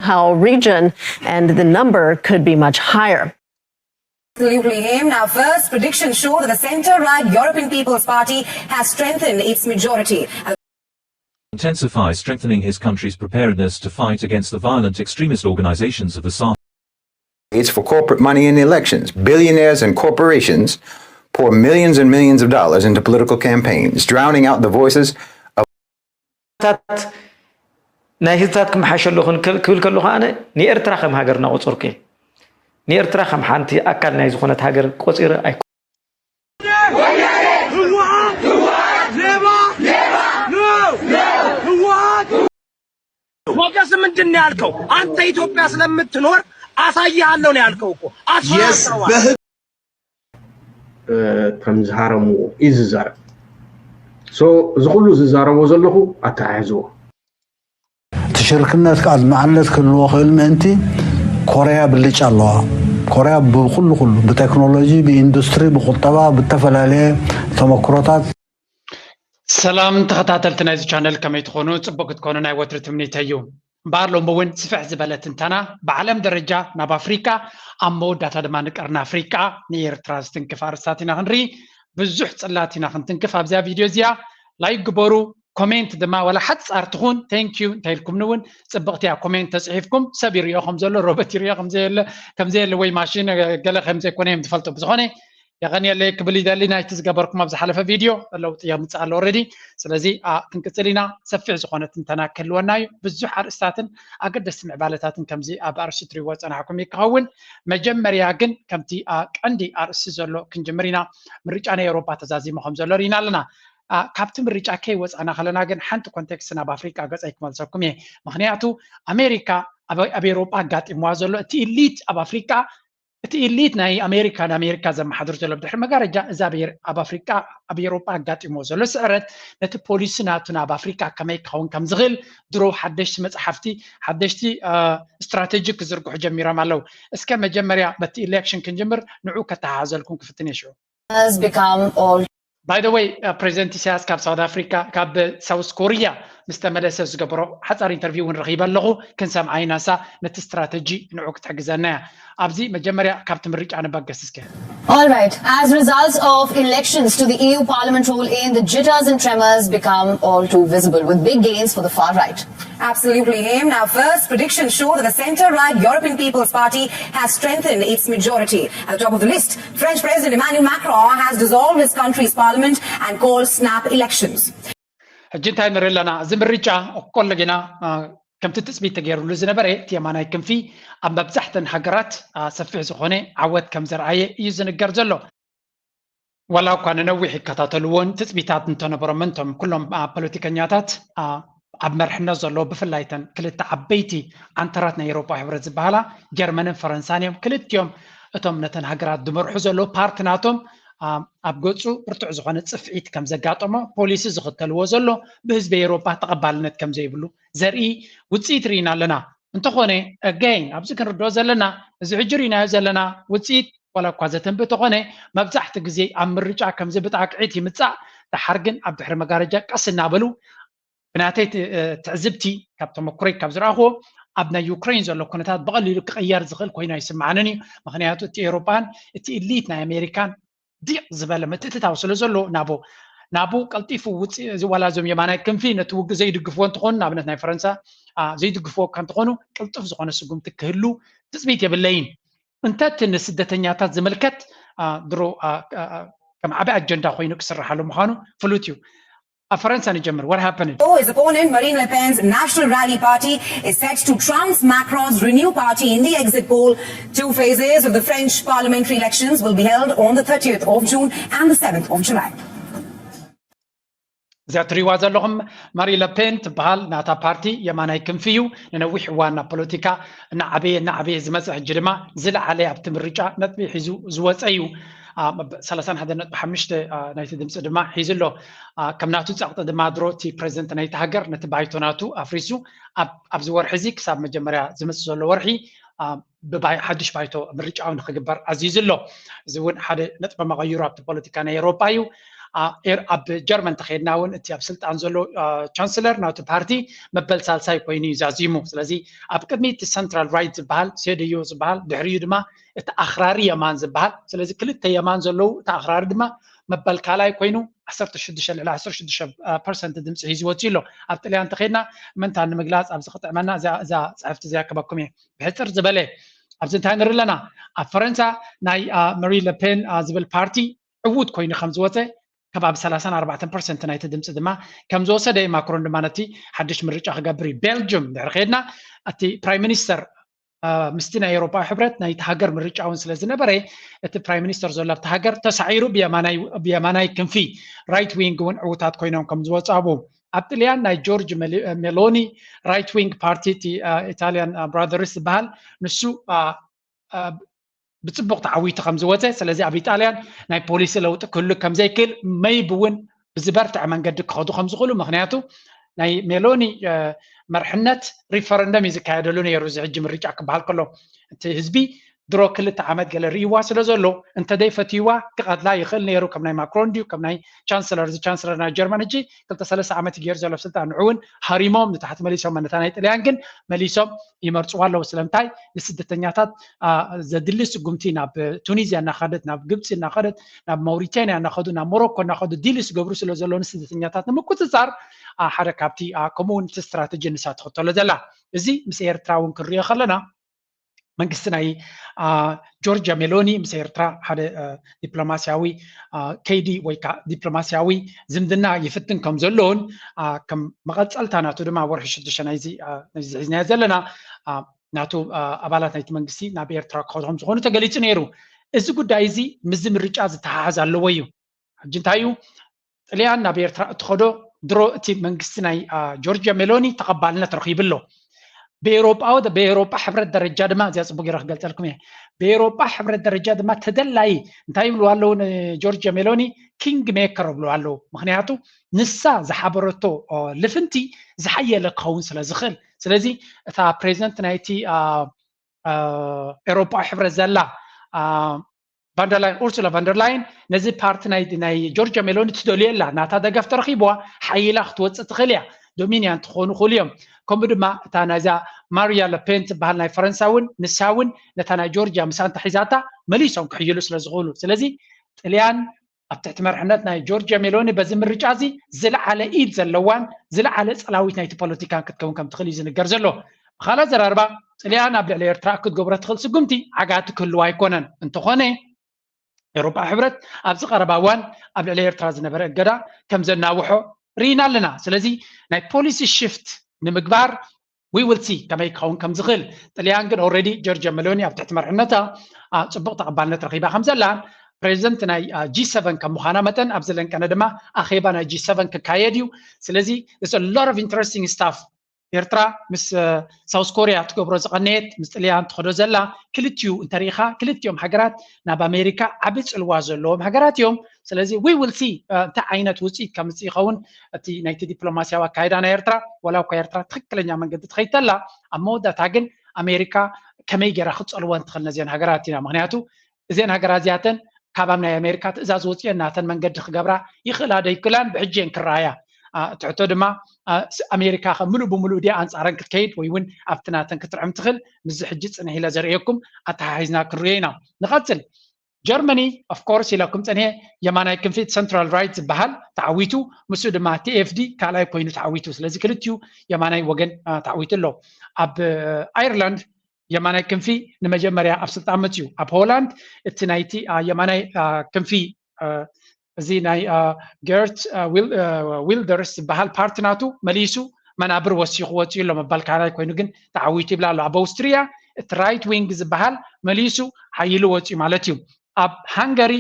our region, and the number could be much higher. Absolutely him. Now, first predictions show that the centre-right European People's Party has strengthened its majority. Intensify strengthening his country's preparedness to fight against the violent extremist organizations of the South. It's for corporate money in elections. Billionaires and corporations pour millions and millions of dollars into political campaigns, drowning out the voices of ታት ናይ ህዝብታት ክመሓሸሉ ክብል ከለኹ ኣነ ንኤርትራ ከም ሃገር እናቆጸርኩ እየ። ንኤርትራ ከም ሓንቲ ኣካል ናይ ዝኾነት ሃገር ቆጺረ ኣይኮ ሞገስ ምንድን ነው ያልከው? አንተ ኢትዮጵያ ስለምትኖር አሳያለሁ ነው ያልከው እኮ። አስፈራርተዋል። ከም ዝሃረምዎ እዩ ዝዛረብ። So እዚ ኩሉ ዝዛረቦ ዘለኹ ኣተሓሕዝዎ። እቲ ሽርክነት ከኣ ዝመዓነት ክህልዎ ክእል ምእንቲ ኮርያ ብልጫ ኣለዋ። ኮርያ ብኩሉ ኩሉ ብቴክኖሎጂ፣ ብኢንዱስትሪ፣ ብቁጠባ፣ ብተፈላለየ ተመክሮታት ሰላም ተኸታተልቲ ናይዚ ቻነል ከመይ ትኾኑ? ጽቡቅ ክትኮኑ ናይ ወትሪ ትምኒተይ እዩ። እምበኣር ሎሚ እውን ስፍሕ ዝበለ ትንተና ብዓለም ደረጃ ናብ ኣፍሪቃ ኣብ መወዳእታ ድማ ንቀርኒ ኣፍሪቃ ንኤርትራ ዝትንክፍ ኣርእስታት ኢና ክንርኢ። ብዙሕ ጽላት ኢና ክንትንክፍ ኣብዚኣ ቪድዮ እዚኣ። ላይክ ግበሩ፣ ኮሜንት ድማ ዋላ ሓጻር ትኹን thank you እንተ ኢልኩምኒ እውን ጽብቕቲ እያ። ኮሜንት ተጽሒፍኩም ሰብ ይርእዮ ከም ዘሎ ሮቦት ይርእዮ ከም ዘየለ ከም ዘየለ ወይ ማሽን ገለ ከም ዘይኮነ እዮም ዝፈልጡ። ብዝኾነ የቐንየለይ ክብል ይደሊ ናይቲ ዝገበርኩም ኣብ ዝሓለፈ ቪድዮ ለውጢ የምጽእ ኣሎ already። ስለዚ ክንቅጽል ኢና። ሰፊሕ ዝኾነ ትንተና ክህልወና እዩ። ብዙሕ ኣርእስታትን ኣገደስቲ ምዕባለታትን ከምዚ ኣብ ኣርእስቲ ትሪእዎ ዝጸናሕኩም እዩ ክኸውን። መጀመርያ ግን ከምቲ ቀንዲ ኣርእስቲ ዘሎ ክንጅምር ኢና። ምርጫ ናይ ኤውሮጳ ተዛዚሙ ከም ዘሎ ርኢና ኣለና። ካብቲ ምርጫ ከይወጻና ከለና ግን ሓንቲ ኮንቴክስት ናብ ኣፍሪቃ ገጸይ ክመልሰኩም እየ። ምኽንያቱ ኣሜሪካ ኣብ ኤውሮጳ ኣጋጢምዋ ዘሎ እቲ ኢሊት ኣብ ኣፍሪቃ እቲ ኢሊት ናይ ኣሜሪካ ንኣሜሪካ ዘመሓድር ዘሎ ብድሕሪ መጋረጃ እዚ ኣብ ኣፍሪቃ ኣብ ኤውሮጳ ኣጋጢምዎ ዘሎ ስዕረት ነቲ ፖሊሲ ናቱ ናብ ኣፍሪቃ ከመይ ክኸውን ከም ዝኽእል ድሮ ሓደሽቲ መፅሓፍቲ ሓደሽቲ ስትራቴጂ ክዝርግሑ ጀሚሮም ኣለዉ። እስከ መጀመርያ በቲ ኢሌክሽን ክንጅምር ንዑ ከተሓዘልኩም ክፍትን እየ ሽዑ። Has become all By the way ፕሬዚደንት ኢሳያስ ካብ ሳውት ኣፍሪካ ካብ ሳውት ኮሪያ ምስ ተመለሰ ዝገበሮ ሓፃር ኢንተርቪው እውን ረኺበ ኣለኹ። ክንሰምዓ ኢና እሳ ነቲ ስትራተጂ ንዑ ክትሕግዘና እያ። ኣብዚ መጀመርያ ካብቲ ምርጫ ንበገስ እስከ። All right. As results of elections to the E U Parliament roll in, the jitters and tremors become all too visible, with big gains for the far right. Absolutely him. Now, first predictions show that the centre-right European People's Party has strengthened its majority. At the top of the list, French President Emmanuel Macron has dissolved his country's parliament and called snap elections. ሕጂ እንታይ ንርኢ ኣለና? እዚ ምርጫ ከሎ ግና ከምቲ ትፅቢት ተገይሩሉ ዝነበረ እቲ የማናይ ክንፊ ኣብ መብዛሕተን ሃገራት ሰፊሕ ዝኾነ ዓወት ከም ዘርኣየ እዩ ዝንገር ዘሎ። ዋላ እኳ ንነዊሕ ይከታተልዎን ትፅቢታት እንተነበሮምን እቶም ኩሎም ፖለቲከኛታት ኣብ መርሕነት ዘለዎ ብፍላይ እተን ክልተ ዓበይቲ ዓንተራት ናይ ኤውሮጳ ሕብረት ዝበሃላ ጀርመንን ፈረንሳን እዮም። ክልቲኦም እቶም ነተን ሃገራት ዝመርሑ ዘለዉ ፓርቲ ናቶም ኣብ ገፁ ብርቱዕ ዝኾነ ፅፍዒት ከም ዘጋጠሞ ፖሊሲ ዝኽተልዎ ዘሎ ብህዝቢ ኤውሮጳ ተቐባልነት ከም ዘይብሉ ዘርኢ ውፅኢት ርኢና ኣለና። እንተኾነ ኣገይን ኣብዚ ክንርድኦ ዘለና እዚ ሕጂ ርኢናዮ ዘለና ውፅኢት ዋላ እኳ ዘተንብ እንተኾነ መብዛሕቲ ግዜ ኣብ ምርጫ ከምዚ ብጣቅዒት ይምፃእ ደሓር ግን ኣብ ድሕሪ መጋረጃ ቀስ እናበሉ ብናተይ ትዕዝብቲ ካብ ተመኩረይ ካብ ዝረኣኽዎ ኣብ ናይ ዩክሬን ዘሎ ኩነታት ብቐሊሉ ክቕየር ዝኽእል ኮይኑ ኣይስምዓንን እዩ። ምክንያቱ እቲ ኤውሮጳን እቲ ኢሊት ናይ ኣሜሪካን ዲቕ ዝበለ ምትእትታው ስለ ዘሎ ናቦ ናቡ ቀልጢፉ ውፅእ እዚ ዋላ እዞም የማናይ ክንፊ ነቲ ውግእ ዘይድግፍዎ እንትኾኑ ንኣብነት ናይ ፈረንሳ ዘይድግፍዎ እኳ እንትኾኑ ቅልጡፍ ዝኾነ ስጉምቲ ክህሉ ትፅቢት የብለይን። እንተ እቲ ንስደተኛታት ዝምልከት ድሮ ከም ዓቢ ኣጀንዳ ኮይኑ ክስርሓሉ ምዃኑ ፍሉጥ እዩ። ኣብ ፈረንሳ ንጀምር። What happened? Oh, his opponent Marine Le Pen's National Rally Party is set to trounce Macron's Renew Party in the exit poll. Two phases of the French parliamentary elections will be held on the thirtieth of June and the seventh of July. እዚኣ ትሪእዋ ዘለኹም ማሪ ለፔን ትበሃል። ናታ ፓርቲ የማናይ ክንፊ እዩ። ንነዊሕ እዋን ናብ ፖለቲካ እናዓበየ እናዓበየ ዝመፀ ሕጂ ድማ ዝለዓለ ኣብቲ ምርጫ ነጥቢ ሒዙ ዝወፀ እዩ። ሰላሳን ሓደን ነጥቢ ሓሙሽተ ናይቲ ድምፂ ድማ ሒዙ ኣሎ። ከም ናቱ ፃቕጢ ድማ ድሮ እቲ ፕሬዚደንት ናይቲ ሃገር ነቲ ባይቶ ናቱ ኣፍሪሱ ኣብዚ ወርሒ እዚ ክሳብ መጀመርያ ዝመፅእ ዘሎ ወርሒ ብባይ ሓድሽ ባይቶ ምርጫ ንክግበር ኣዚዙ ኣሎ። እዚ እውን ሓደ ነጥቢ መቐይሮ ኣብቲ ፖለቲካ ናይ ኤውሮጳ እዩ። ኣብ ጀርመን ተኸድና እውን እቲ ኣብ ስልጣን ዘሎ ቻንስለር ናቱ ፓርቲ መበል ሳልሳይ ኮይኑ እዩ ዛዚሙ። ስለዚ ኣብ ቅድሚ እቲ ሰንትራል ራይት ዝበሃል ሴደዮ ዝበሃል፣ ድሕሪኡ ድማ እቲ ኣኽራሪ የማን ዝበሃል። ስለዚ ክልተ የማን ዘለዉ፣ እቲ ኣኽራሪ ድማ መበል ካልኣይ ኮይኑ ዓሰርተ ሽዱሽተ ልዕሊ ዓሰርተ ሽዱሽተ ፐርሰንት ድምፂ ሒዙ ወፂኡ ኣሎ። ኣብ ጥልያን ተኸድና ምንታ ንምግላፅ ኣብዚ ክጥዕመና እዛ ፅሕፍቲ እዚኣ ክበኩም እየ። ብሕፅር ዝበለ ኣብዚ እንታይ ንርኢ ኣለና? ኣብ ፈረንሳ ናይ መሪ ለፔን ዝብል ፓርቲ ዕዉት ኮይኑ ከም ዝወፀ፣ ከባቢ ሰላሳን ኣርባዕተን ፐርሰንት ናይቲ ድምፂ ድማ ከም ዝወሰደ እዩ። ማክሮን ድማ ነቲ ሓድሽ ምርጫ ክገብር እዩ። ቤልጅም ድሕሪ ከድና እቲ ፕራይም ሚኒስተር ምስቲ ናይ ኤውሮጳ ሕብረት ናይቲ ሃገር ምርጫ እውን ስለ ዝነበረ፣ እቲ ፕራይም ሚኒስተር ዘሎ ኣብቲ ሃገር ተሳዒሩ ብየማናይ ክንፊ ራይት ዊንግ እውን ዕውታት ኮይኖም ከም ዝወፁ ኣብኡ። ኣብ ጥልያን ናይ ጆርጅ ሜሎኒ ራይት ዊንግ ፓርቲ፣ ኢታሊያን ብራደርስ ዝበሃል፣ ንሱ ብፅቡቅ ተዓዊቱ ከም ዝወፀ፣ ስለዚ ኣብ ኢጣልያን ናይ ፖሊሲ ለውጢ ክህሉ ከም ዘይክእል፣ መይብ እውን ብዝበርትዐ መንገዲ ክኸዱ ከም ዝኽእሉ፣ ምክንያቱ ናይ ሜሎኒ መርሕነት ሪፈረንደም እዩ ዝካየደሉ ነይሩ። እዚ ሕጂ ምርጫ ክበሃል ከሎ እቲ ህዝቢ ድሮ ክልተ ዓመት ገለ ርእይዋ ስለ ዘሎ እንተደይ ፈትይዋ ክቐትላ ይኽእል ነይሩ። ከም ናይ ማክሮን ድዩ ከም ናይ ቻንስለር፣ እዚ ቻንስለር ናይ ጀርመን ሕጂ ክልተ ሰለስተ ዓመት እዩ ገይሩ ዘሎ ኣብ ስልጣን። ንዑ እውን ሃሪሞም ንታሕቲ መሊሶም፣ ነታ ናይ ጥልያን ግን መሊሶም ይመርፅዋ ኣለዉ። ስለምንታይ? ንስደተኛታት ዘድሊ ስጉምቲ ናብ ቱኒዝያ እናኸደት፣ ናብ ግብፂ እናኸደት፣ ናብ ማውሪታንያ እናኸዱ፣ ናብ ሞሮኮ እናኸዱ ዲል ዝገብሩ ስለ ዘለዉ ንስደተኛታት ንምቁፅፃር ሓደ ካብቲ ከምኡ እውን እቲ ስትራተጂ ንሳ ትኽተሎ ዘላ። እዚ ምስ ኤርትራ እውን ክንሪኦ ከለና መንግስቲ ናይ ጆርጅያ ሜሎኒ ምስ ኤርትራ ሓደ ዲፕሎማስያዊ ከይዲ ወይ ከዓ ዲፕሎማስያዊ ዝምድና ይፍትን ከም ዘለውን ከም መቐፀልታ ናቱ ድማ ወርሒ ሽዱሽተ ናይዚ ሒዝናዮ ዘለና ናቱ ኣባላት ናይቲ መንግስቲ ናብ ኤርትራ ክኸዱ ከም ዝኾኑ ተገሊፁ ነይሩ። እዚ ጉዳይ እዚ ምስዚ ምርጫ ዝተሓሓዝ ኣለዎ እዩ። ሕጂ እንታይ እዩ? ጥልያን ናብ ኤርትራ እትኸዶ ድሮ እቲ መንግስቲ ናይ ጆርጅያ ሜሎኒ ተቐባልነት ረኺቡ ኣሎ። ብኤውሮጳዊ ብኤውሮጳ ሕብረት ደረጃ ድማ እዚኣ ፅቡቅ ገይረ ክገልፀልኩም እየ። ብኤውሮጳ ሕብረት ደረጃ ድማ ተደላይ እንታይ ይብልዋ ኣለዉ ንጆርጅያ ሜሎኒ? ኪንግ ሜከር ይብልዋ ኣለዉ። ምክንያቱ ንሳ ዝሓበረቶ ልፍንቲ ዝሓየለ ክኸውን ስለ ዝኽእል። ስለዚ እታ ፕሬዚደንት ናይቲ ኤውሮጳዊ ሕብረት ዘላ ቫንደርላይን፣ ኡርሱላ ቫንደርላይን ነዚ ፓርቲ ናይ ጆርጅያ ሜሎኒ ትደልዮ ኣላ። ናታ ደገፍ ተረኺብዋ ሓይላ ክትወፅእ ትኽእል እያ። ዶሚንያን ትኾኑ ክእሉ እዮም። ከምኡ ድማ እታ ናይዛ ማርያ ለፔን ትበሃል ናይ ፈረንሳ እውን ንሳ እውን ነታ ናይ ጆርጅያ ምሳን ተሒዛታ መሊሶም ክሕይሉ ስለ ዝኽእሉ። ስለዚ ጥልያን ኣብ ትሕቲ መርሕነት ናይ ጆርጅያ ሜሎኒ በዚ ምርጫ እዚ ዝለዓለ ኢድ ዘለዋን ዝለዓለ ፀላዊት ናይቲ ፖለቲካን ክትከውን ከም ትኽእል እዩ ዝንገር ዘሎ። ብኻልእ ኣዘራርባ ጥልያን ኣብ ልዕሊ ኤርትራ ክትገብሮ ትኽእል ስጉምቲ ዓጋቲ ክህልዋ ኣይኮነን። እንተኾነ ኤውሮጳ ሕብረት ኣብዚ ቀረባ እዋን ኣብ ልዕሊ ኤርትራ ዝነበረ እገዳ ከም ዘናውሖ ርኢና ኣለና። ስለዚ ናይ ፖሊሲ ሽፍት ንምግባር we will see ከመይ ክኸውን ከም ዝኽእል። ጥልያን ግን ኦልሬዲ ጆርጅያ ሜሎኒ ኣብ ትሕቲ መርሕነታ ፅቡቅ ተቐባልነት ረኺባ ከም ዘላ ፕሬዚደንት ናይ ጂ ሰቨን ከም ምዃና መጠን ኣብዚ ለንቀነ ድማ ኣኼባ ናይ ጂ ሰቨን ክካየድ እዩ። ስለዚ lot of interesting stuff ኤርትራ ምስ ሳውስ ኮርያ ትገብሮ ዝቐነየት ምስ ጥልያን ትኸዶ ዘላ ክልቲኡ እንተሪኢኻ ክልቲኦም ሃገራት ናብ ኣሜሪካ ዓቢ ፅልዋ ዘለዎም ሃገራት እዮም። ስለዚ we will see እንታይ ዓይነት ውፅኢት ከምፅእ ይኸውን እቲ ናይቲ ዲፕሎማስያዊ ኣካይዳ ናይ ኤርትራ። ዋላ እኳ ኤርትራ ትኽክለኛ መንገዲ ትኸይድ ተላ ኣብ መወዳእታ ግን ኣሜሪካ ከመይ ገይራ ክፀልወን ትኽእል ነዚአን ሃገራት ኢና። ምክንያቱ እዘን ሃገራት እዚኣተን ካብ ኣብ ናይ ኣሜሪካ ትእዛዝ ወፂአን ናተን መንገዲ ክገብራ ይኽእላ ዶ ይክእላን ብሕጂ እየን ክረኣያ። ትሕቶ ድማ ኣሜሪካ ከ ምሉእ ብምሉእ ድያ ኣንፃረን ክትከይድ ወይ እውን ኣብቲ ናተን ክትርዕም ትኽእል? ምስዚ ሕጂ ፅንሕ ኢለ ዘርእየኩም ኣተሓሒዝና ክንሪኦ ኢና። ንቐፅል። ጀርመኒ of course ኢለኩም ፀኒሐ የማናይ ክንፊ ሰንትራል ራይት ዝበሃል ተዓዊቱ፣ ምስኡ ድማ ቲ ኤፍ ዲ ካልኣይ ኮይኑ ተዓዊቱ። ስለዚ ክልቲኡ የማናይ ወገን ተዓዊቱ ኣሎ። ኣብ ኣይርላንድ የማናይ ክንፊ ንመጀመርያ ኣብ ስልጣን መፅዩ። ኣብ ሆላንድ እቲ ናይቲ የማናይ ክንፊ እዚ ናይ ገርት ዊልደርስ ዝበሃል ፓርቲ ናቱ መሊሱ መናብር ወሲኹ ወፂኡ ኣሎ። መባል ካልኣይ ኮይኑ ግን ተዓዊቱ ይብላ ኣሎ። ኣብ ኣውስትሪያ እቲ ራይት ዊንግ ዝበሃል መሊሱ ሓይሉ ወፂኡ ማለት እዩ። ኣብ ሃንገሪ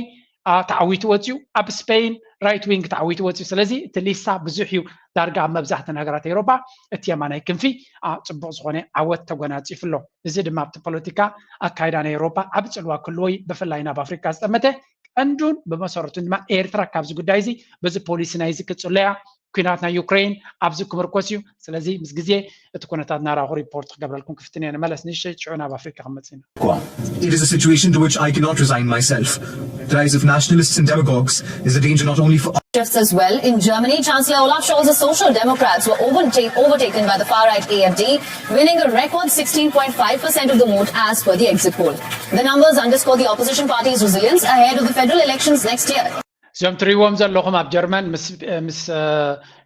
ተዓዊቱ ወፂኡ፣ ኣብ ስፔን ራይት ዊንግ ተዓዊቱ ወፂኡ። ስለዚ እቲ ሊስታ ብዙሕ እዩ። ዳርጋ ኣብ መብዛሕተን ሃገራት ኤውሮጳ እቲ የማናይ ክንፊ ፅቡቅ ዝኾነ ዓወት ተጎናፂፉ ኣሎ። እዚ ድማ ኣብቲ ፖለቲካ ኣካይዳ ናይ ኤውሮጳ ዓቢ ፅልዋ ክህልዎ እዩ። ብፍላይ ናብ ኣፍሪካ ዝጠመተ ቀንዱን ብመሰረቱን ድማ ኤርትራ ካብዚ ጉዳይ እዚ በዚ ፖሊሲ ናይዚ ክፅለያ ኩናት ናይ ዩክሬን ኣብዚ ክምርኮስ እዩ። ስለዚ ምስ ግዜ እቲ ኩነታት እናረኣኹ ሪፖርት ክገብረልኩም ክፍትን እየ። ንመለስ ንእሽተይ ሽዑ ናብ ኣፍሪካ ክመፅእ ኢና። It is a situation to which I cannot resign myself. The rise of nationalists and demagogues is a danger not only for Shifts as well. In Germany, Chancellor Olaf Scholz's Social Democrats were overta- overtaken by the far-right A F D, winning a record sixteen point five percent of the vote as per the exit poll. The numbers underscore the opposition party's resilience ahead of the federal elections next year. እዚኦም ትሪእዎም ዘለኹም ኣብ ጀርመን ምስ ምስ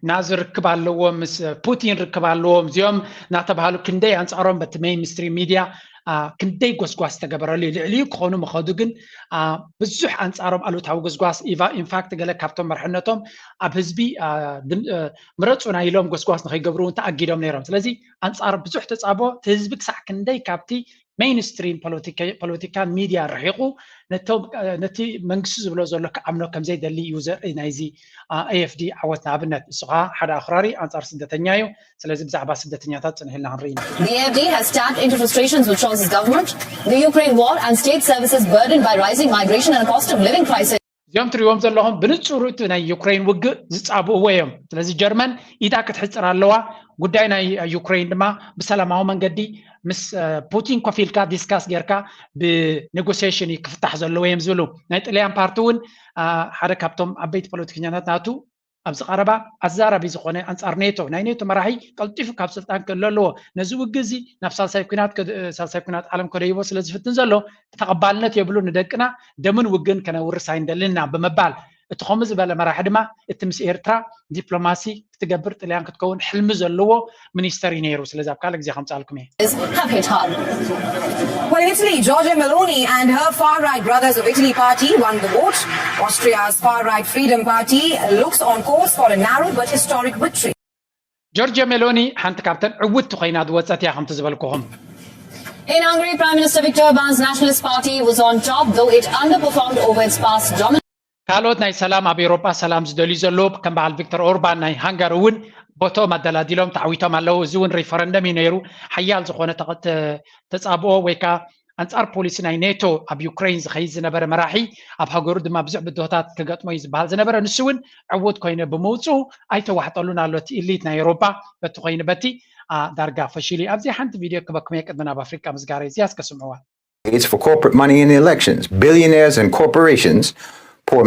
ናዚ ርክብ ኣለዎም፣ ምስ ፑቲን ርክብ ኣለዎም። እዚኦም እናተባሃሉ ክንደይ ኣንፃሮም በቲ ሜይንስትሪም ሚድያ ክንደይ ጎስጓስ ዝተገበረሉ እዩ። ልዕሊኡ ክኾኑ ምኸዱ ግን ብዙሕ ኣንፃሮም ኣሉታዊ ጎስጓስ ኢንፋክት ገለ ካብቶም መርሕነቶም ኣብ ህዝቢ ምረፁና ኢሎም ጎስጓስ ንኸይገብሩ እውን ተኣጊዶም ነይሮም። ስለዚ ኣንፃር ብዙሕ ተፃቦ እቲ ህዝቢ ክሳዕ ክንደይ ካብቲ ሜይንስትሪም ፖለቲካን ሚድያ ርሒቑ ነቲ መንግስቲ ዝብሎ ዘሎ ክኣምኖ ከምዘይደሊ እዩ ዘርኢ ናይዚ ኤኤፍዲ ዓወት። ንኣብነት ንሱ ከዓ ሓደ ኣኽራሪ ኣንፃር ስደተኛ እዩ። ስለዚ ብዛዕባ ስደተኛታት ፅንሕ ኢልና ክንርኢ ኢና። The A F D has tapped into frustrations with Scholz's government, the Ukraine war, and state services burdened by rising migration and a cost of living crisis. እዚኦም ትሪእዎም ዘለኹም ብንፁር እቲ ናይ ዩክሬን ውግእ ዝፃብእዎ እዮም። ስለዚ ጀርመን ኢዳ ክትሕፅር ኣለዋ። ጉዳይ ናይ ዩክሬን ድማ ብሰላማዊ መንገዲ ምስ ፑቲን ኮፍ ኢልካ ዲስካስ ጌርካ ብኔጎሲሽን እዩ ክፍታሕ ዘለዎ እዮም ዝብሉ። ናይ ጥልያን ፓርቲ እውን ሓደ ካብቶም ዓበይቲ ፖለቲከኛታት ናቱ ኣብዚ ቀረባ ኣዛራቢ ዝኾነ ኣንፃር ኔቶ ናይ ኔቶ መራሒ ቀልጢፉ ካብ ስልጣን ክእለ ኣለዎ። ነዚ ውግእ እዚ ናብ ሳልሳይ ኩናት ሳልሳይ ኩናት ዓለም ከደይቦ ስለ ዝፍትን ዘሎ ተቐባልነት የብሉ። ንደቅና ደምን ውግእን ከነውርስ ኣይንደልን ኢና ብምባል እቲ ከምኡ ዝበለ መራሒ ድማ እቲ ምስ ኤርትራ ዲፕሎማሲ ክትገብር ጥልያን ክትከውን ሕልሚ ዘለዎ ሚኒስተር እዩ ነይሩ። ስለዚ ኣብ ካልእ ግዜ ከምፃልኩም እየ። Have hit hard. Well, in Italy, Giorgia Meloni and her far-right Brothers of Italy party won the vote. Austria's far-right Freedom Party looks on course for a narrow but historic victory. ጆርጅዮ ሜሎኒ ሓንቲ ካብተን ዕውትቲ ኮይና ዝወፀት እያ። ከምቲ ዝበልኩኹም In Hungary, Prime Minister Viktor Orban's Nationalist Party was on top, though it underperformed over its past dominance. ካልኦት ናይ ሰላም ኣብ ኤውሮጳ ሰላም ዝደልዩ ዘለዉ ከም በዓል ቪክተር ኦርባን ናይ ሃንጋሪ እውን ቦቶም ኣደላዲሎም ተዓዊቶም ኣለዉ። እዚ እውን ሪፈረንደም እዩ ነይሩ። ሓያል ዝኾነ ተጻብኦ ወይ ከዓ ኣንጻር ፖሊሲ ናይ ኔቶ ኣብ ዩክሬን ዝኸይድ ዝነበረ መራሒ ኣብ ሃገሩ ድማ ብዙሕ ብድሆታት ክገጥሞ እዩ ዝበሃል ዝነበረ ንሱ እውን ዕዉት ኮይኑ ብምውፅኡ ኣይተዋሕጠሉን ኣሎ። እቲ ኢሊት ናይ ኤውሮጳ በቲ ኮይኑ በቲ ዳርጋ ፈሺሉ እዩ። ኣብዚ ሓንቲ ቪድዮ ክበኩም እየ ቅድሚ ናብ ኣፍሪቃ ምስጋረይ እዚያስ ከስምዕዋ። It's for corporate money in elections, billionaires and corporations pour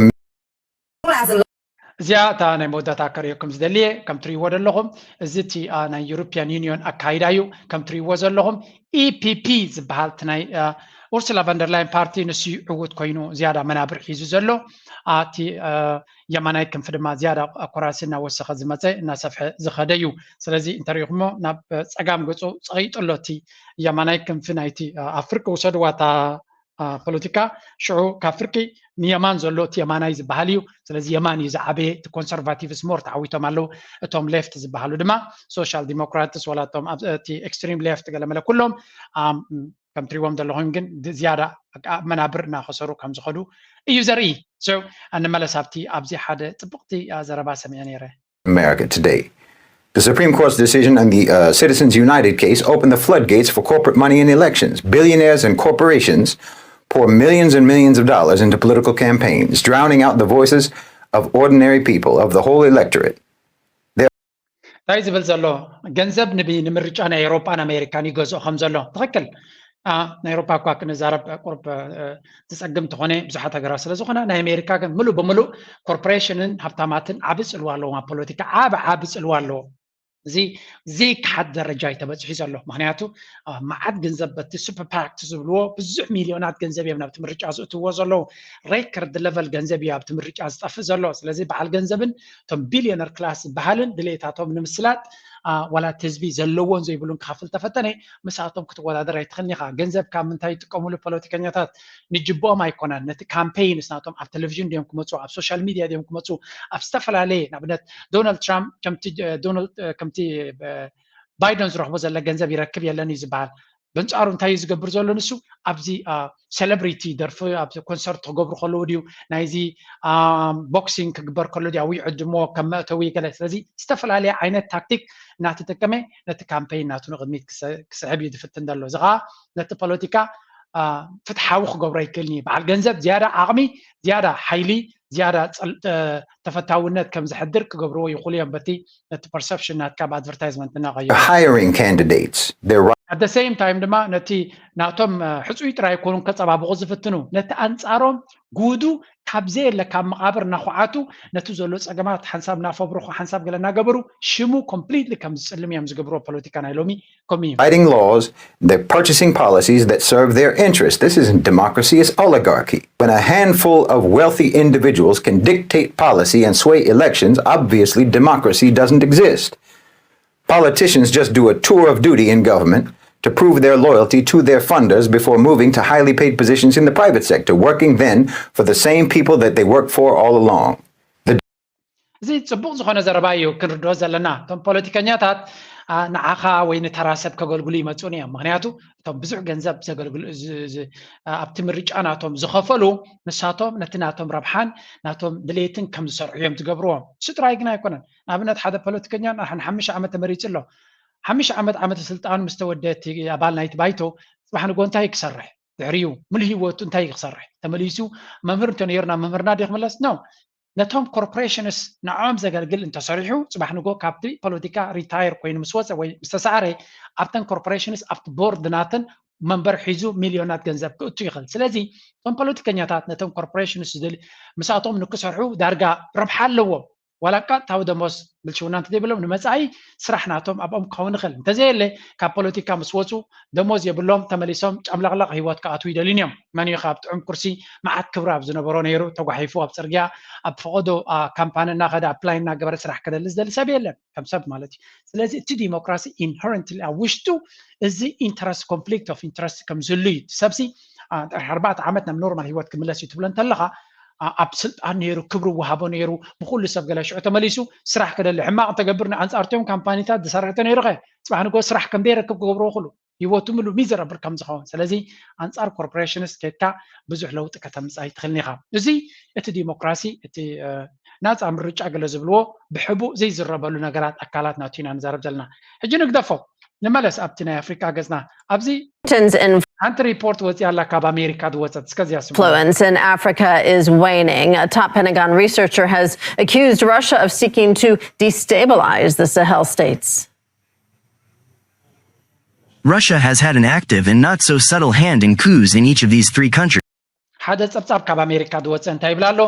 እዚኣ እታ ናይ መወዳእታ ከርእየኩም ዝደልየ ከም ትርእይዎ ዘለኹም እዚ እቲ ናይ ዩሮፒያን ዩኒዮን ኣካይዳ እዩ። ከም ትርእይዎ ዘለኹም ኢፒፒ ዝበሃል እቲ ናይ ኡርሱላ ቫንደርላይን ፓርቲ ንሱ እዩ ዕዉት ኮይኑ ዝያዳ መናብር ሒዙ ዘሎ። እቲ የማናይ ክንፊ ድማ ዝያዳ ኮራሲ እናወሰኸ ዝመፀ እናሰፍሐ ዝኸደ እዩ። ስለዚ እንተሪኢኹሞ ናብ ፀጋም ገፁ ፀቒጡ ኣሎ እቲ የማናይ ክንፊ ናይቲ ኣፍርቂ ውሰድዋ እታ ፖለቲካ ሽዑ ካብ ፍርቂ ንየማን ዘሎ እቲ የማናይ ዝበሃል እዩ። ስለዚ የማን እዩ ዝዓበየ። እቲ ኮንሰርቫቲቭስ ሞር ተዓዊቶም ኣለዉ። እቶም ሌፍት ዝበሃሉ ድማ ሶሻል ዲሞክራትስ ዋላ እቶም እቲ ኤክስትሪም ሌፍት ገለመለ ኩሎም ከም ትሪዎም ዘለኹም ግን ዝያዳ መናብር እናኸሰሩ ከም ዝኸዱ እዩ ዘርኢ። ንመለስ ኣብቲ ኣብዚ ሓደ ፅብቕቲ ዘረባ ሰሚዐ ነይረ። America today. The Supreme Court's decision in the uh, Citizens United case opened the floodgates for corporate money in elections. Billionaires and corporations pour millions and millions of dollars into political campaigns, drowning out the voices of ordinary people, of the whole electorate. እንታይ ዝብል ዘሎ ገንዘብ ንምርጫ ናይ ኤውሮጳን ኣሜሪካን ይገዝኦ ከም ዘሎ ትኽክል። ናይ ኤውሮፓ እኳ ክንዛረብ ቁርብ ዝፀግም እንተኾነ ብዙሓት ሃገራት ስለ ዝኾነ ናይ ኣሜሪካ ግን ምሉእ ብምሉእ ኮርፖሬሽንን ሃብታማትን ዓቢ ፅልዋ ኣለዎም ኣብ ፖለቲካ ዓቢ ዓቢ ፅልዋ ኣለዎም። እዚ ዘይከሓድ ደረጃ እዩ ተበፂሑ ዘሎ። ምክንያቱ መዓት ገንዘብ በቲ ሱፐር ፓክት ዝብልዎ ብዙሕ ሚሊዮናት ገንዘብ እዮም ናብቲ ምርጫ ዝእትዎ ዘለዉ። ሬከርድ ለቨል ገንዘብ እዩ ኣብቲ ምርጫ ዝጠፍእ ዘሎ። ስለዚ በዓል ገንዘብን እቶም ቢሊዮነር ክላስ ዝበሃልን ድሌታቶም ንምስላጥ ዋላ እቲ ህዝቢ ዘለዎን ዘይብሉን ክኸፍል ተፈተነ ምስኣቶም ክትወዳደር ኣይትኽእልን ኢኻ። ገንዘብ ካብ ምንታይ ይጥቀምሉ ፖለቲከኛታት ንጅብኦም ኣይኮነን። ነቲ ካምፔይንስ ናቶም ኣብ ቴሌቪዥን ድዮም ክመፁ፣ ኣብ ሶሻል ሚድያ ድዮም ክመፁ፣ ኣብ ዝተፈላለየ ንኣብነት ዶናልድ ትራምፕ ከምቲ ባይደን ዝረኽቦ ዘለ ገንዘብ ይረክብ የለን እዩ ዝበሃል። በንፃሩ እንታይ እዩ ዝገብር ዘሎ ንሱ ኣብዚ ሴሌብሪቲ ደርፊ ኣብ ኮንሰርት ክገብሩ ከለዉ ድዩ ናይዚ ቦክሲንግ ክግበር ከሎ ድዩ ኣብኡ ይዕድሞ ከም መእተዊ ገለ። ስለዚ ዝተፈላለየ ዓይነት ታክቲክ እናተጠቀመ ነቲ ካምፔይን ናቱ ንቕድሚት ክስዕብ እዩ ዝፍትን ዘሎ። እዚ ከዓ ነቲ ፖለቲካ ፍትሓዊ ክገብሮ ኣይክእልን እዩ። በዓል ገንዘብ ዝያዳ ዓቕሚ፣ ዝያዳ ሓይሊ፣ ዝያዳ ተፈታውነት ከም ዝሕድር ክገብርዎ ይኽእሉ እዮም፣ በቲ ነቲ ፐርሰፕሽን ናትካ ብኣድቨርታይዝመንት እናቐየሩ። Hiring candidates, their ኣደ ሴም ታይም ድማ ነቲ ናቶም ሕፁይ ጥራይ ኣይኮኑን ከፀባብቑ ዝፍትኑ፣ ነቲ ኣንፃሮም ጉዱ ካብ ዘየለ ካብ መቓብር እናኳዓቱ ነቲ ዘሎ ፀገማት ሓንሳብ እናፈብርኹ ሓንሳብ ገለ እናገበሩ ሽሙ ኮምፕሊትሊ ከም ዝፅልም እዮም ዝገብርዎ ፖለቲካ ናይ ሎሚ ከምኡ እዩ። Writing laws, they're purchasing policies that serve their interest. This isn't democracy, it's oligarchy. When a handful of wealthy individuals can dictate policy and sway elections, obviously democracy doesn't exist. Politicians just do a tour of duty in government to prove their loyalty to their funders before moving to highly paid positions in the private sector, working then for the same people that they worked for all along. እዚ ፅቡቕ ዝኾነ ዘረባ እዩ ክንርድኦ ዘለና። እቶም ፖለቲከኛታት ንዓኻ ወይ ንተራ ሰብ ከገልግሉ ይመፁን እዮም። ምክንያቱ እቶም ብዙሕ ገንዘብ ኣብቲ ምርጫ ናቶም ዝኸፈሉ፣ ንሳቶም ነቲ ናቶም ረብሓን ናቶም ድሌትን ከም ዝሰርሑ እዮም ዝገብርዎም። እሱ ጥራይ ግን ኣይኮነን። ንኣብነት ሓደ ፖለቲከኛ ንሓምሽ ዓመት ተመሪፁ ኣሎ። ሓምሽ ዓመት ዓመተ ስልጣኑ ምስ ተወደቲ ኣባል ናይቲ ባይቶ ፅባሕ ንጎ እንታይ ክሰርሕ ድሕሪኡ ሙሉ ህይወቱ እንታይ ክሰርሕ ተመሊሱ መምህር እንተነይሩ ናብ መምህርና ዲ ክምለስ ነው። ነቶም ኮርፖሬሽንስ ንዕኦም ዘገልግል እንተሰሪሑ ፅባሕ ንጎ ካብቲ ፖለቲካ ሪታየር ኮይኑ ምስ ወፀ ወይ ምስ ተሰዓረ ኣብተን ኮርፖሬሽንስ ኣብቲ ቦርድ ናተን መንበር ሒዙ ሚልዮናት ገንዘብ ክእቱ ይኽእል። ስለዚ እቶም ፖለቲከኛታት ነቶም ኮርፖሬሽንስ ዝደሊ ምስኣቶም ንክሰርሑ ዳርጋ ረብሓ ኣለዎም። ዋላ ቀጥታዊ ደሞዝ ብልሽውና እንተዘይብሎም ንመፃኢ ስራሕ ናቶም ኣብኦም ክኸውን ይኽእል። እንተዘየለ ካብ ፖለቲካ ምስ ወፁ ደሞዝ የብሎም፣ ተመሊሶም ጨምለቕለቕ ህይወት ክኣትዉ ይደልዩን እዮም። መን እዩ ካብ ጥዑም ኩርሲ መዓት ክብሪ ኣብ ዝነበሮ ነይሩ ተጓሒፉ ኣብ ፅርግያ ኣብ ፈቐዶ ካምፓኒ እናኸደ ኣፕላይ እናገበረ ስራሕ ክደሊ ዝደሊ ሰብ የለን፣ ከም ሰብ ማለት እዩ። ስለዚ እቲ ዲሞክራሲ ኢንሄረንትሊ ኣብ ውሽጡ እዚ ኢንተረስት ኮንፍሊክት ኦፍ ኢንተረስት ከም ዝህሉ እዩ። እቲ ሰብሲ ድሕሪ ኣርባዕተ ዓመት ናብ ኖርማል ህይወት ክምለስ እዩ ትብሎ እንተለኻ ኣብ ስልጣን ነይሩ ክብሪ ወሃቦ ነይሩ ብኩሉ ሰብ ገለ ሽዑ ተመሊሱ ስራሕ ክደሊ ሕማቕ እንተገብር ንኣንፃርቲኦም ካምፓኒታት ዝሰርሕ ተነይሩ ኸ ፅባሕ ንጎ ስራሕ ከም ዘይረክብ ክገብርዎ ክሉ ህይወቱ ምሉ ሚዘረብል ከም ዝኸውን። ስለዚ ኣንፃር ኮርፖሬሽንስ ኬድካ ብዙሕ ለውጢ ከተምፅእ ኣይትኽእልን ኢኻ። እዚ እቲ ዲሞክራሲ እቲ ናፃ ምርጫ ገለ ዝብልዎ ብሕቡእ ዘይዝረበሉ ነገራት ኣካላት ናቱ ኢና ንዛረብ ዘለና። ሕጂ ንግደፎ ንመለስ ኣብቲ ናይ ኣፍሪካ ገፅና ኣብዚ ሓንቲ ሪፖርት ወፂኣ ኣላ ካብ ኣሜሪካ ዝወፀት እስከዚያ ስሙ Influence in Africa is waning. A top Pentagon researcher has accused Russia of seeking to destabilize the Sahel states. Russia has had an active and not so subtle hand in coups in each of these three countries. ሓደ ፀብፃብ ካብ ኣሜሪካ ዝወፀ እንታይ ይብላ ኣሎ?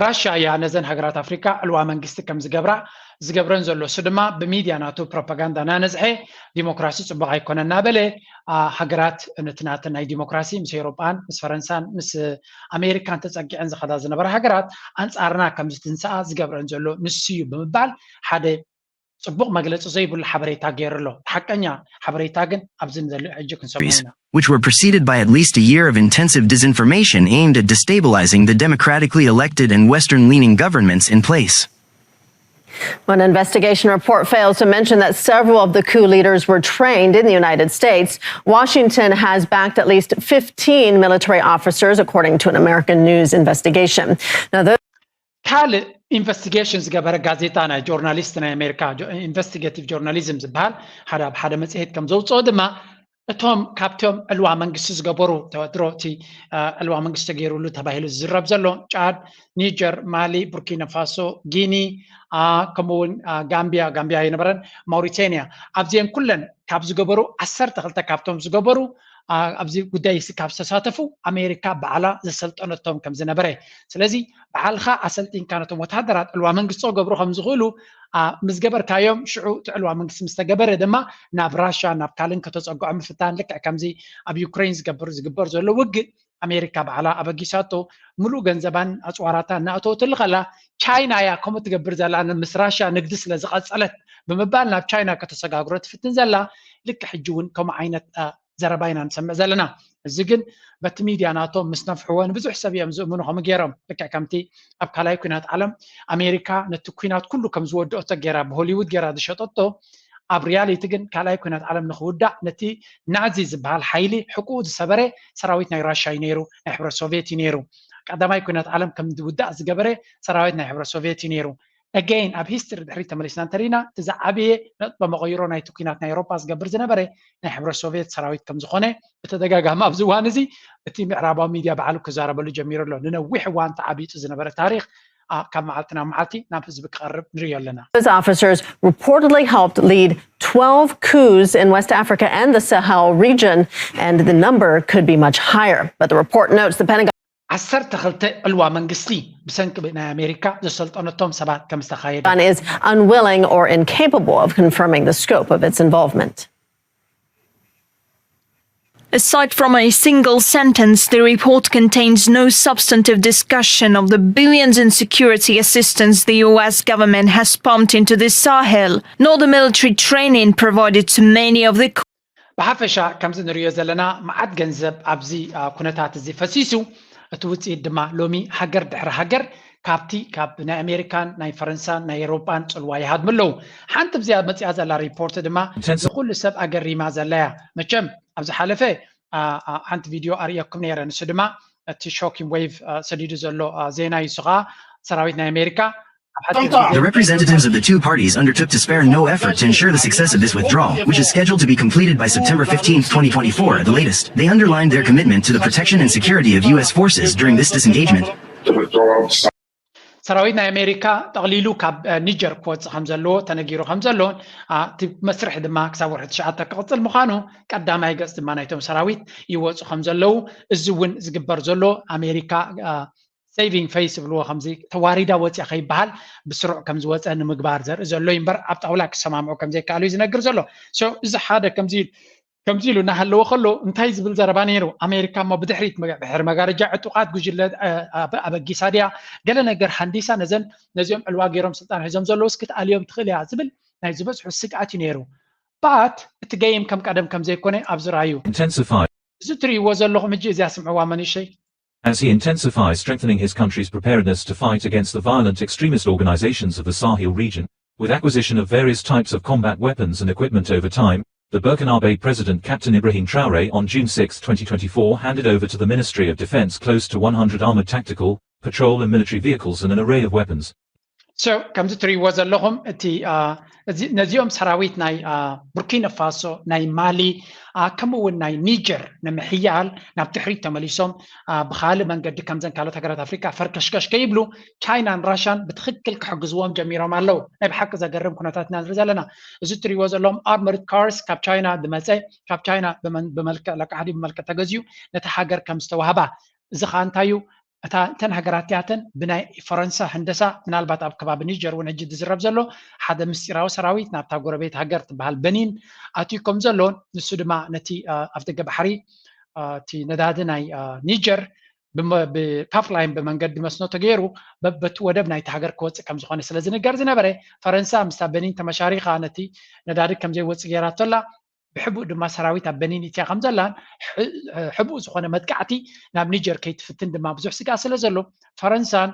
ራሻ እያ ነዘን ሃገራት ኣፍሪካ ዕልዋ መንግስቲ ከም ዝገብራ ዝገብረን ዘሎ። እሱ ድማ ብሚድያ ናቱ ፕሮፓጋንዳ እናነዝሐ ዲሞክራሲ ፅቡቕ ኣይኮነ እናበለ ሃገራት ነቲ ናተን ናይ ዲሞክራሲ ምስ ኤውሮጳን ምስ ፈረንሳን ምስ ኣሜሪካን ተፀጊዐን ዝኸዳ ዝነበራ ሃገራት ኣንፃርና ከም ዝትንስኣ ዝገብረን ዘሎ ንሱ እዩ ብምባል ሓደ ፅቡቕ መግለፂ ዘይብሉ ሓበሬታ ገይሩ ኣሎ። ሓቀኛ ሓበሬታ ግን ኣብዚ ንዘሎ ሕጂ ክንሰምዖ ኢና። which were preceded by at least a year of intensive disinformation aimed at destabilizing the democratically elected and Western leaning governments in place. One investigation report fails to mention that several of the coup leaders were trained in the United States. Washington has backed at least fifteen military officers, according to an American news investigation. Now, those ካልእ ኢንቨስቲጌሽን ዝገበረ ጋዜጣ ናይ ጆርናሊስት ናይ ኣሜሪካ ኢንቨስቲጌቲቭ ጆርናሊዝም ዝበሃል ሓደ ኣብ ሓደ መፅሄት ከም ዘውፅኦ ድማ እቶም ካብቶም ዕልዋ መንግስቲ ዝገበሩ ተወድሮ እቲ ዕልዋ መንግስቲ ተገይሩሉ ተባሂሉ ዝዝረብ ዘሎ ጫድ፣ ኒጀር፣ ማሊ፣ ቡርኪና ፋሶ፣ ጊኒ፣ ከምኡውን ጋምቢያ፣ ጋምቢያ ኣይነበረን፣ ማውሪቴንያ፣ ኣብዚአን ኩለን ካብ ዝገበሩ ዓሰርተ ክልተ ካብቶም ዝገበሩ ኣብዚ ጉዳይ እዚ ካብ ዝተሳተፉ ኣሜሪካ ባዕላ ዘሰልጠነቶም ከም ዝነበረ። ስለዚ ባዕልኻ ኣሰልጢንካ ነቶም ወታደራት ዕልዋ መንግስቲ ክገብሩ ከም ዝኽእሉ ምስ ገበርካዮም ሽዑ እቲ ዕልዋ መንግስቲ ምስ ተገበረ ድማ ናብ ራሻ ናብ ካልእ ከተፀግዖ ምፍታን ልክዕ ከምዚ ኣብ ዩክሬን ዝገብር ዝግበር ዘሎ ውግእ ኣሜሪካ ባዕላ ኣበጊሳቶ ምሉእ ገንዘባን ኣፅዋራታን እናእተወትሉ ከላ ቻይና እያ ከምኡ ትገብር ዘላ ምስ ራሻ ንግዲ ስለ ዝቐፀለት ብምባል ናብ ቻይና ከተሰጋግሮ ትፍትን ዘላ ልክዕ ሕጂ እውን ከምኡ ዓይነት ዘረባ ኢና ንሰምዕ ዘለና። እዚ ግን በቲ ሚድያ ናቶም ምስ ነፍሕዎ ንብዙሕ ሰብ እዮም ዝእምኑ ከምኡ ገይሮም። ልክዕ ከምቲ ኣብ ካልኣይ ኩናት ዓለም ኣሜሪካ ነቲ ኩናት ኩሉ ከም ዝወደኦቶ ገይራ ብሆሊውድ ገይራ ዝሸጠቶ ኣብ ሪያሊቲ ግን ካልኣይ ኩናት ዓለም ንክውዳእ ነቲ ናዚ ዝበሃል ሓይሊ ሕቁኡ ዝሰበረ ሰራዊት ናይ ራሻ እዩ ነይሩ፣ ናይ ሕብረት ሶቪየት እዩ ነይሩ። ቀዳማይ ኩናት ዓለም ከም ዝውዳእ ዝገበረ ሰራዊት ናይ ሕብረት ሶቪየት እዩ ነይሩ። Again ኣብ history ድሕሪት ተመሊስና እንተሪና እቲ ዝዓበየ ነጥበ መቐይሮ ናይቲ ኩናት ናይ ኤውሮጳ ዝገብር ዝነበረ ናይ ሕብረት ሶቪየት ሰራዊት ከም ዝኾነ ብተደጋጋሚ ኣብዚ እዋን እዚ እቲ ምዕራባዊ ሚድያ ባዕሉ ክዛረበሉ ጀሚሩ ኣሎ። ንነዊሕ እዋን ተዓቢጡ ዝነበረ ታሪኽ ካብ መዓልቲ ናብ መዓልቲ ናብ ህዝቢ ክቐርብ ንሪኦ ኣለና። Those officers reportedly helped lead twelve coups in West Africa and the Sahel region, and the number could be much higher. But the report notes the Pentagon. ዓሰርተ ክልተ ዕልዋ መንግስቲ ብሰንኪ ናይ ኣሜሪካ ዘሰልጠነቶም ሰባት ከም ዝተኻየደ Is unwilling or incapable of confirming the scope of its involvement. Aside from a single sentence, the report contains no substantive discussion of the billions in security assistance the U S government has pumped into the Sahel, nor the military training provided to many of the ብሓፈሻ ከምዚ ንሪኦ ዘለና መዓት ገንዘብ ኣብዚ ኩነታት እዚ ፈሲሱ እቲ ውፅኢት ድማ ሎሚ ሃገር ድሕሪ ሃገር ካብቲ ካብ ናይ ኣሜሪካን ናይ ፈረንሳን ናይ ኤሮጳን ፅልዋ ይሃድሙ ኣለዉ። ሓንቲ ብዚኣ መፅኣ ዘላ ሪፖርት ድማ ንኩሉ ሰብ ኣገሪማ ዘላ እያ። መቸም ኣብ ዝሓለፈ ሓንቲ ቪድዮ ኣርእየኩም ነይረ። ንሱ ድማ እቲ ሾኪንግ ዌቭ ሰዲዱ ዘሎ ዜና እዩ። እሱ ከዓ ሰራዊት ናይ ኣሜሪካ The representatives of the two parties undertook to spare no effort to ensure the success of this withdrawal, which is scheduled to be completed by September fifteenth, twenty twenty-four at the latest. They underlined their commitment to the protection and security of U S forces during this disengagement. ሰራዊት ናይ ኣሜሪካ ጠቕሊሉ ካብ ኒጀር ክወፅእ ከም ዘለዎ ተነጊሩ ከም ዘሎን እቲ መስርሕ ድማ ክሳብ ወርሒ ትሽዓተ ክቕፅል ምዃኑ ቀዳማይ ገፅ ድማ ናይቶም ሰራዊት ይወፁ ከም ዘለዉ እዚ እውን ዝግበር ዘሎ ኣሜሪካ saving face ዝብልዎ ከምዚ ተዋሪዳ ወፅያ ከይበሃል ብስሩዕ ከም ዝወፀ ንምግባር ዘርኢ ዘሎ እዩ እምበር ኣብ ጣውላ ክሰማምዑ ከም ዘይከኣሉ እዩ ዝነግር ዘሎ። እዚ ሓደ ከምዚ ኢሉ እናሃለወ ከሎ እንታይ ዝብል ዘረባ ነይሩ? ኣሜሪካ እሞ ብድሕሪት ድሕሪ መጋረጃ ዕጡቓት ጉጅለ ኣበጊሳ ድያ ገለ ነገር ሃንዲሳ ነዘን ነዚኦም ዕልዋ ገይሮም ስልጣን ሒዞም ዘለውስ ክትኣልዮም ትኽእል እያ ዝብል ናይ ዝበዝሑ ስግኣት እዩ ነይሩ። But እቲ ገይም ከም ቀደም ከም ዘይኮነ ኣብዚ ርኣዩ። Intensify. እዚ ትርእይዎ ዘለኹም ሕጂ እዚኣ ስምዕዋ መንእሸይ። As he intensifies strengthening his country's preparedness to fight against the violent extremist organizations of the Sahel region, with acquisition of various types of combat weapons and equipment over time, the Burkinabe President Captain Ibrahim Traore on June sixth, twenty twenty-four handed over to the Ministry of Defense close to one hundred armored tactical, patrol and military vehicles and an array of weapons. So ከምዚ ትርእይዎ ዘለኹም እቲ ነዚኦም ሰራዊት ናይ ቡርኪና ፋሶ ናይ ማሊ ከምኡ እውን ናይ ኒጀር ንምሕያል ናብ ድሕሪት ተመሊሶም ብካልእ መንገዲ ከምዘን ካልኦት ሃገራት ኣፍሪካ ፈርከሽከሽ ከይብሉ ቻይናን ራሻን ብትክክል ክሕግዝዎም ጀሚሮም ኣለዉ። ናይ ብሓቂ ዘገርም ኩነታት ኢና ንርኢ ዘለና። እዚ እትርእይዎ ዘለኹም ኣርመርድ ካርስ ካብ ቻይና ዝመፀ ካብ ቻይና ብመልክዕ ለቃሕዲ ብመልክዕ ተገዝዩ ነቲ ሃገር ከም ዝተዋህባ እዚ ከዓ እንታይ እዩ እታ እተን ሃገራት እቲኣተን ብናይ ፈረንሳ ህንደሳ ምናልባት ኣብ ከባቢ ኒጀር እውን ሕጂ ዝዝረብ ዘሎ ሓደ ምስጢራዊ ሰራዊት ናብታ ጎረቤት ሃገር ትበሃል በኒን ኣትዩ ከም ዘሎን ንሱ ድማ ነቲ ኣብ ደገ ባሕሪ እቲ ነዳዲ ናይ ኒጀር ብፓፕላይን ብመንገዲ መስኖ ተገይሩ በቲ ወደብ ናይቲ ሃገር ክወፅእ ከም ዝኾነ ስለ ዝንገር ዝነበረ ፈረንሳ ምስታ በኒን ተመሻሪኻ ነቲ ነዳዲ ከም ዘይወፅእ ገይራቶ ኣላ። ብሕቡእ ድማ ሰራዊት ኣብ በኒን ኢትያ ከም ዘላን ሕቡእ ዝኾነ መጥቃዕቲ ናብ ኒጀር ከይትፍትን ድማ ብዙሕ ስግኣት ስለ ዘሎ ፈረንሳን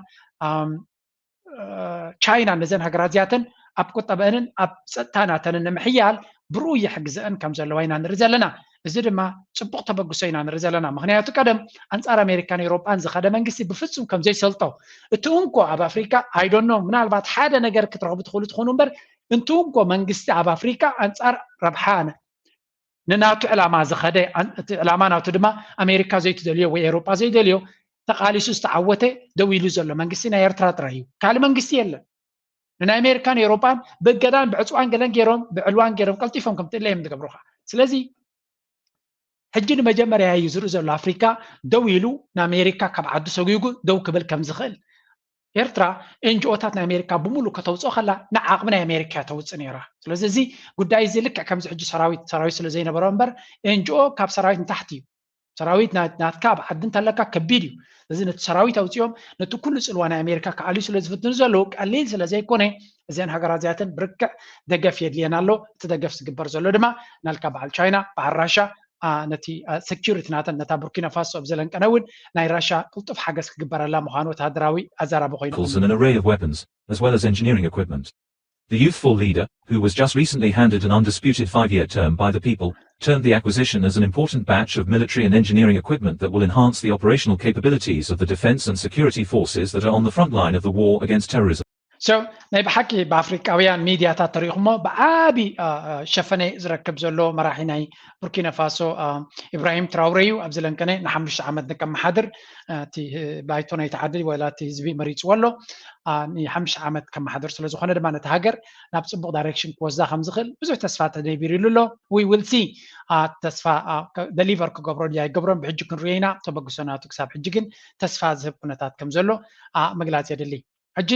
ቻይናን ነዘን ሃገራት እዚኣተን ኣብ ቁጠበአንን ኣብ ፀጥታ ናተንን ንምሕያል ብርኡ የሕግዘአን ከም ዘለዋ ኢና ንርኢ ዘለና። እዚ ድማ ፅቡቕ ተበግሶ ኢና ንርኢ ዘለና። ምክንያቱ ቀደም ኣንፃር ኣሜሪካን ኤውሮጳን ዝኸደ መንግስቲ ብፍፁም ከም ዘይሰልጦ እቲ እንኮ ኣብ ኣፍሪካ ኣይዶኖ ምናልባት ሓደ ነገር ክትረኽቡ ትኽእሉ ትኾኑ እምበር እንቱ እንኮ መንግስቲ ኣብ ኣፍሪካ ኣንፃር ረብሓ ንናቱ ዕላማ ዝኸደ እቲ ዕላማ ናቱ ድማ ኣሜሪካ ዘይትደልዮ ወይ ኤውሮጳ ዘይደልዮ ተቃሊሱ ዝተዓወተ ደው ኢሉ ዘሎ መንግስቲ ናይ ኤርትራ ጥራይ እዩ። ካልእ መንግስቲ የለን። ንናይ ኣሜሪካን ኤውሮጳን ብእገዳን ብዕፅዋን ገለን ገይሮም ብዕልዋን ገይሮም ቀልጢፎም ከም ትእለ እዮም ዝገብሩካ። ስለዚ ሕጂ ንመጀመርያ እዩ ዝርኢ ዘሎ ኣፍሪካ ደው ኢሉ ንኣሜሪካ ካብ ዓዱ ሰጒጉ ደው ክብል ከም ዝኽእል ኤርትራ ኤንጅኦታት ናይ ኣሜሪካ ብምሉእ ከተውፅኦ ከላ ንዓቕሚ ናይ ኣሜሪካ እያ ተውፅእ ነይራ። ስለዚ እዚ ጉዳይ እዚ ልክዕ ከምዚ ሕጂ ሰራዊት ሰራዊት ስለ ዘይነበሮ እምበር ኤንጅኦ ካብ ሰራዊት ንታሕቲ እዩ። ሰራዊት ናትካ ኣብ ዓዲ እንተለካ ከቢድ እዩ። ስለዚ ነቲ ሰራዊት ኣውፅኦም ነቲ ኩሉ ፅልዋ ናይ ኣሜሪካ ክኣልዩ ስለ ዝፍትኑ ዘለዉ ቀሊል ስለ ዘይኮነ እዘን ሃገራት እዚኣተን ብርክዕ ደገፍ የድልየን ኣሎ። እቲ ደገፍ ዝግበር ዘሎ ድማ ናልካ በዓል ቻይና በዓል ራሻ ነቲ ሰኪሪቲ ናተን ነታ ቡርኪና ፋሶ ኣብ ዘለንቀነ እውን ናይ ራሻ ቅልጡፍ ሓገዝ ክግበረላ ምዃኑ ወተሃደራዊ ኣዘራቢ ኮይኑ vehicles and an array of weapons, as well as engineering equipment. The youthful leader, who was just recently handed an undisputed five-year term by the people, termed the acquisition as an important batch of military and engineering equipment that will enhance the operational capabilities of the defense and security forces that are on the front line of the war against terrorism. So ናይ ብሓቂ ብኣፍሪቃውያን ሚድያታት ተሪኢኹሞ ብዓቢ ሸፈነ ዝረክብ ዘሎ መራሒ ናይ ቡርኪና ፋሶ ኢብራሂም ትራውረ እዩ። ኣብዚ ለንቀነ ንሓሙሽተ ዓመት ንከመሓድር እቲ ባይቶ ናይቲ ዓዲ ወላ እቲ ህዝቢ መሪፅዎ ኣሎ። ንሓሙሽተ ዓመት ከመሓድር ስለዝኾነ ድማ ነቲ ሃገር ናብ ፅቡቅ ዳይሬክሽን ክወስዳ ከምዝኽእል ብዙሕ ተስፋ ተደቢርሉ ኣሎ። We will see ተስፋ ደሊቨር ክገብሮ ድያ ይገብሮን ብሕጂ ክንሪኦ ኢና። ተበግሶ ናቱ ክሳብ ሕጂ ግን ተስፋ ዝህብ ኩነታት ከም ዘሎ ምግላፅ የድሊ። ሕጂ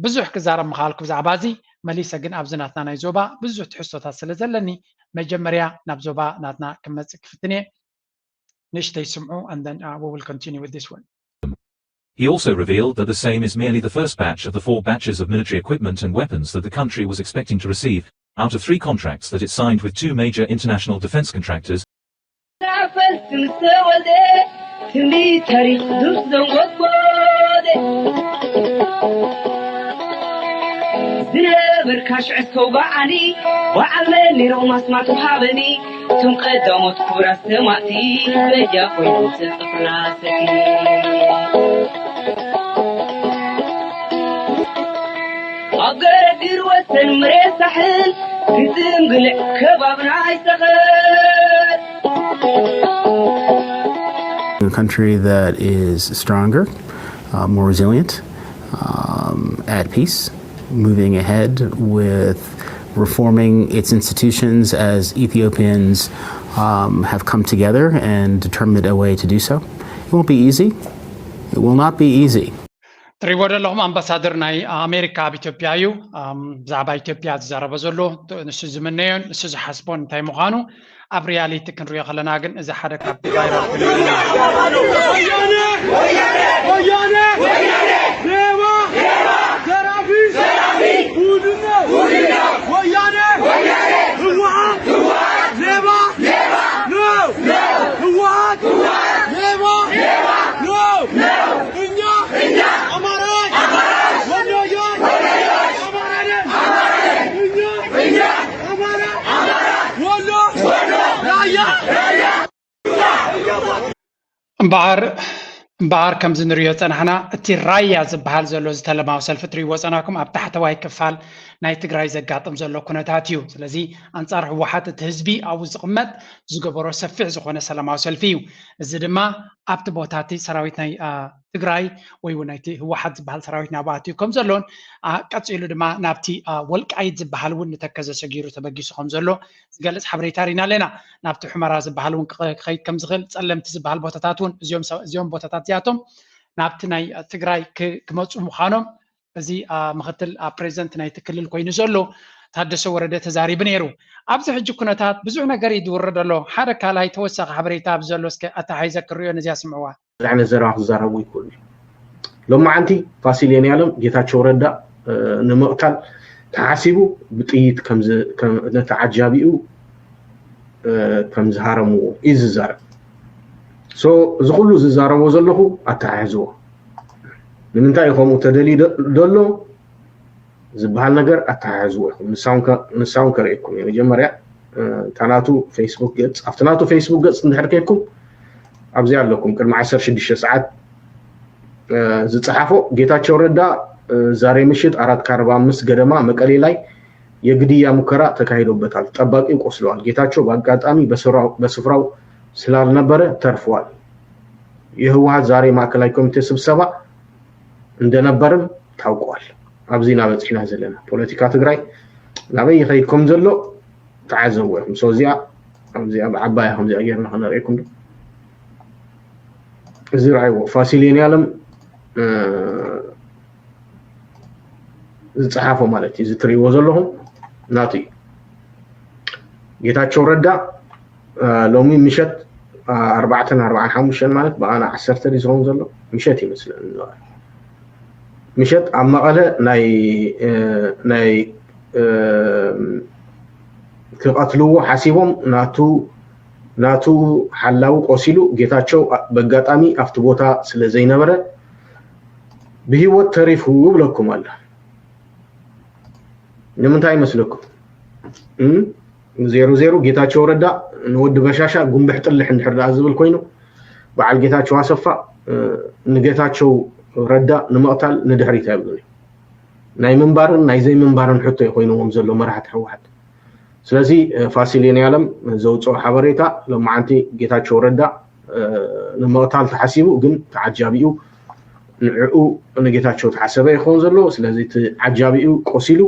ብዙሕ ክዛረብ ምኽኣልኩ ብዛዕባ እዚ መሊሰ፣ ግን ኣብዚ ናትና ናይ ዞባ ብዙሕ ትሕዝቶታት ስለ ዘለኒ መጀመርያ ናብ ዞባ ናትና ክመፅእ ክፍትን እየ። ንእሽተይ ስምዑ and then uh, we will continue with this one. He also revealed that the same is merely the first batch of the four batches of military equipment and weapons that the country was expecting to receive out of three contracts that it signed with two major international defense contractors. ፈልሲ ምስ ተወልደ ትንቢት ታሪክ ዱስ ዘንጎትጎደ ዝነበርካ ሽዕስ ተውጋዓኒ በዓል መን ነይሮም ኣስማቶም ሃበኒ እቶም ቀዳሞት ክቡራት ሰማእቲ በጃ ኮይኖም ስንጥፍላሰቲ ኣብ ገረግር ወሰን ምሬት ሳሕል ግጥም ግልዕ ከባብና ኣይሰኸል A country that is stronger, uh, more resilient, um, at peace, moving ahead with reforming its institutions as Ethiopians um, have come together and determined a way to do so. It won't be easy. It will not be easy. ትሪእዎ ዘለኹም ኣምባሳደር ናይ ኣሜሪካ ኣብ ኢትዮጵያ እዩ። ብዛዕባ ኢትዮጵያ ዝዛረበ ዘሎ ንሱ ዝምነዮን ንሱ ዝሓስቦን እንታይ ምዃኑ ኣብ ሪያሊቲ ክንሪኦ ከለና ግን እዚ ሓደ ካብቲ ቫይራል እምበኣር እምበኣር ከምዚ ንሪኦ ዝፀናሕና እቲ ራያ ዝበሃል ዘሎ እዚ ተለማዊ ሰልፊ ትሪእዎ ፀናኩም ኣብ ታሕተዋይ ክፋል ናይ ትግራይ ዘጋጥም ዘሎ ኩነታት እዩ። ስለዚ ኣንፃር ህወሓት እቲ ህዝቢ ኣብኡ ዝቕመጥ ዝገበሮ ሰፊሕ ዝኾነ ሰላማዊ ሰልፊ እዩ። እዚ ድማ ኣብቲ ቦታ እቲ ሰራዊት ናይ ትግራይ ወይ እውን ናይቲ ህወሓት ዝበሃል ሰራዊት ናብኡ ኣትዩ ከም ዘሎን ቀፂሉ ድማ ናብቲ ወልቃይት ዝበሃል እውን ንተከዘ ሰጊሩ ተበጊሱ ከም ዘሎ ዝገልፅ ሓበሬታ ርኢና ኣለና። ናብቲ ሑመራ ዝበሃል እውን ክኸይድ ከም ዝኽእል ፀለምቲ ዝበሃል ቦታታት እውን እዚኦም ቦታታት እዚኣቶም ናብቲ ናይ ትግራይ ክመፁ ምዃኖም እዚ ምክትል ፕሬዚደንት ናይቲ ክልል ኮይኑ ዘሎ ታደሰ ወረደ ተዛሪቡ ነይሩ። ኣብዚ ሕጂ ኩነታት ብዙሕ ነገር እዩ ዝውረድ ኣሎ። ሓደ ካልኣይ ተወሳኺ ሓበሬታ ኣብዚ ዘሎ እስከ ኣተሓሒዘ ክሪኦ ነዚኣ ስምዕዋ። እዚ ዓይነት ዘረባ ክዛረቡ ይክእሉ እዮም። ሎማዓንቲ ፋሲል የኔኣለም ጌታቸው ረዳ ንምቕታል ተሓሲቡ ብጥይት ነቲ ዓጃቢኡ ከም ዝሃረምዎ እዩ ዝዛረብ። So እዚ ኩሉ ዝዛረቦ ዘለኹ ኣተሓሕዝዎ ንምንታይ እዩ ከምኡ ተደልዩ ዘሎ ዝበሃል ነገር ኣተሓሕዝዎ ኢኹም። ንሳ እውን ከርእየኩም እየ። መጀመርያ እታ ናቱ ፌስቡክ ገፅ ኣብቲ ናቱ ፌስቡክ ገፅ እንድሕር ከይድኩም ኣብዚኣ ኣለኩም። ቅድሚ ዓሰርተ ሽዱሽተ ሰዓት ዝፀሓፎ ጌታቸው ረዳ ዛሬ ምሽት አራት ከአርባ አምስት ገደማ መቀሌ ላይ የግድያ ሙከራ ተካሂዶበታል። ጠባቂው ቆስለዋል። ጌታቸው በአጋጣሚ በስፍራው ስላልነበረ ተርፈዋል። የህወሓት ዛሬ ማእከላይ ኮሚቴ ስብሰባ እንደነበርም ታውቋል። ኣብዚ ኢና በፂሕና ዘለና። ፖለቲካ ትግራይ ናበይ ይኸይድ ከም ዘሎ ተዓዘብዎ ኢኹም። So እዚኣ ኣብዚኣ ብዓባያ ከምዚኣ ጌርና ከነርእየኩም ዶ እዚ ረኣይዎ ፋሲል የኔኣለም ዝፀሓፎ ማለት እዩ። እዚ ትርእይዎ ዘለኹም ናቱ እዩ። ጌታቸው ረዳ ሎሚ ምሸት ኣርባዕተን ኣርባዓን ሓሙሽተን ማለት ብኣና ዓሰርተ ድዩ ዝኸውን ዘሎ ምሸት ይመስለኒ ምሸት ኣብ መቐለ ናይ ናይ ክቐትልዎ ሓሲቦም ናቱ ናቱ ሓላዊ ቆሲሉ ጌታቸው በጋጣሚ ኣብቲ ቦታ ስለ ዘይነበረ ብህይወት ተሪፉ ይብለኩም ኣሎ። ንምንታይ ይመስለኩም? ዜሮ ዜሮ ጌታቸው ረዳ ንወዲ በሻሻ ጉንብሕ ጥልሕ እንድሕር ደኣ ዝብል ኮይኑ በዓል ጌታቸው ኣሰፋ ንጌታቸው ረዳ ንምቕታል ንድሕሪት ኣይብሉን እዮም። ናይ ምንባርን ናይ ዘይምንባርን ሕቶ እዩ ኮይንዎም ዘሎ መራሕቲ ህወሓት። ስለዚ ፋሲል የኔኣለም ዘውፅኦ ሓበሬታ፣ ሎማዓንቲ ጌታቸው ረዳ ንምቕታል ተሓሲቡ፣ ግን ተዓጃቢኡ ንዕኡ ንጌታቸው ተሓሰበ ይኸውን ዘሎ። ስለዚ እቲ ዓጃቢኡ ቆሲሉ፣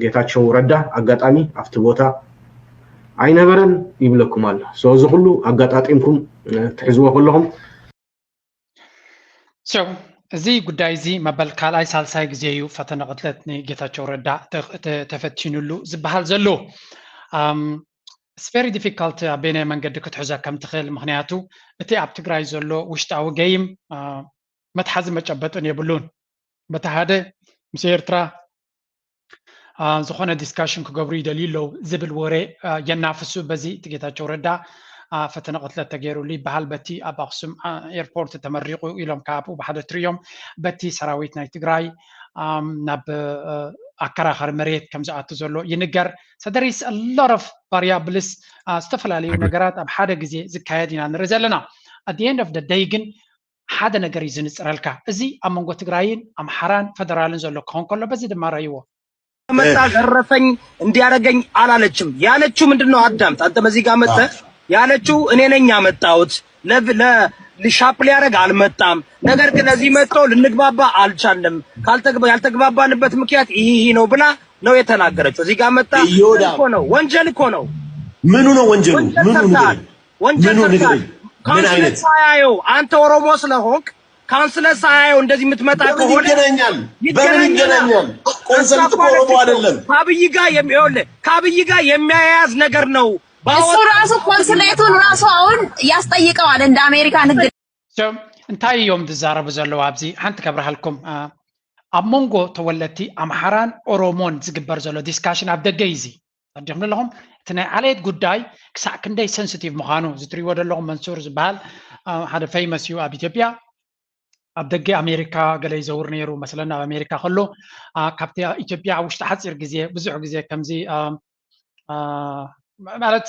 ጌታቸው ረዳ ኣጋጣሚ ኣብቲ ቦታ ኣይነበረን ይብለኩም ኣሎ። So እዚ ኩሉ ኣጋጣጢምኩም ትሕዝዎ ከለኹም So እዚ ጉዳይ እዚ መበል ካልኣይ ሳልሳይ ግዜ እዩ ፈተነ ቅትለት ንጌታቸው ረዳ ተፈቲኑሉ ዝበሃል ዘሎ። It's very difficult ኣብ በየናይ መንገዲ ክትሕዞ ከም ትኽእል፣ ምኽንያቱ እቲ ኣብ ትግራይ ዘሎ ውሽጣዊ ገይም መትሓዚ መጨበጥን የብሉን። በቲ ሓደ ምስ ኤርትራ ዝኾነ discussion ክገብሩ ይደልዩ ኣለዉ ዝብል ወረ የናፍሱ። በዚ እቲ ጌታቸው ረዳ ፈተነ ቅትለት ተገይሩሉ ይበሃል። በቲ ኣብ ኣክሱም airport ተመሪቑ ኢሎም ካብኡ ብሓደ ትርእዮም። በቲ ሰራዊት ናይ ትግራይ ናብ ኣከራኸሪ መሬት ከም ዝኣቱ ዘሎ ይንገር። So there is a lot of variables፣ ዝተፈላለዩ ነገራት ኣብ ሓደ ግዜ ዝካየድ ኢና ንርኢ ዘለና። At the end of the day ግን ሓደ ነገር እዩ ዝንፅረልካ። እዚ ኣብ መንጎ ትግራይን ኣምሓራን ፈደራልን ዘሎ ክኸውን ከሎ በዚ ድማ ረእይዎ። መጣ ገረፈኝ እንዲያረገኝ አላለችም። ያለችው ምንድን ነው? አዳምጥ አንተ በዚህ ጋር መጣ ያለችው እኔ ነኝ ያመጣሁት። ለሻፕ ሊያደርግ አልመጣም። ነገር ግን እዚህ መጥቶ ልንግባባ አልቻልንም። ያልተግባባንበት ምክንያት ይህ ይህ ነው ብላ ነው የተናገረችው። እዚህ ጋር መጣ እኮ ነው። ወንጀል እኮ ነው። ምኑ ነው ወንጀሉ? ምኑ ንገረኝ። ወንጀል ሰርታል። ካውንስለር ሳያየው አንተ ኦሮሞ ስለሆንክ ካውንስለር ሳያየው እንደዚህ የምትመጣ ከሆነ ይገናኛል። በምን ይገናኛል? ኮንሰልት እኮ ኦሮሞ አይደለም። ከአብይ ጋር የሚያያዝ ነገር ነው። እሱ ራሱ ኮንስሌቱን ራሱ አሁን ያስጠይቀዋል እንደ አሜሪካ ንግድ። እንታይ እዮም ዝዛረቡ ዘለዉ? ኣብዚ ሓንቲ ከብርሃልኩም። ኣብ መንጎ ተወለድቲ ኣምሓራን ኦሮሞን ዝግበር ዘሎ ዲስካሽን ኣብ ደገ እዩ። እዚ ጸዲኹም ኣለኹም። እቲ ናይ ዓሌት ጉዳይ ክሳዕ ክንደይ ሰንስቲቭ ምዃኑ ዝትሪዎ ዘለኹም መንሱር ዝበሃል ሓደ ፌመስ እዩ ኣብ ኢትዮጵያ። ኣብ ደገ ኣሜሪካ ገለ ይዘውር ነይሩ መስለና። ኣብ ኣሜሪካ ከሎ ካብቲ ኢትዮጵያ ኣብ ውሽጢ ሓፂር ግዜ ብዙሕ ግዜ ከምዚ ማለት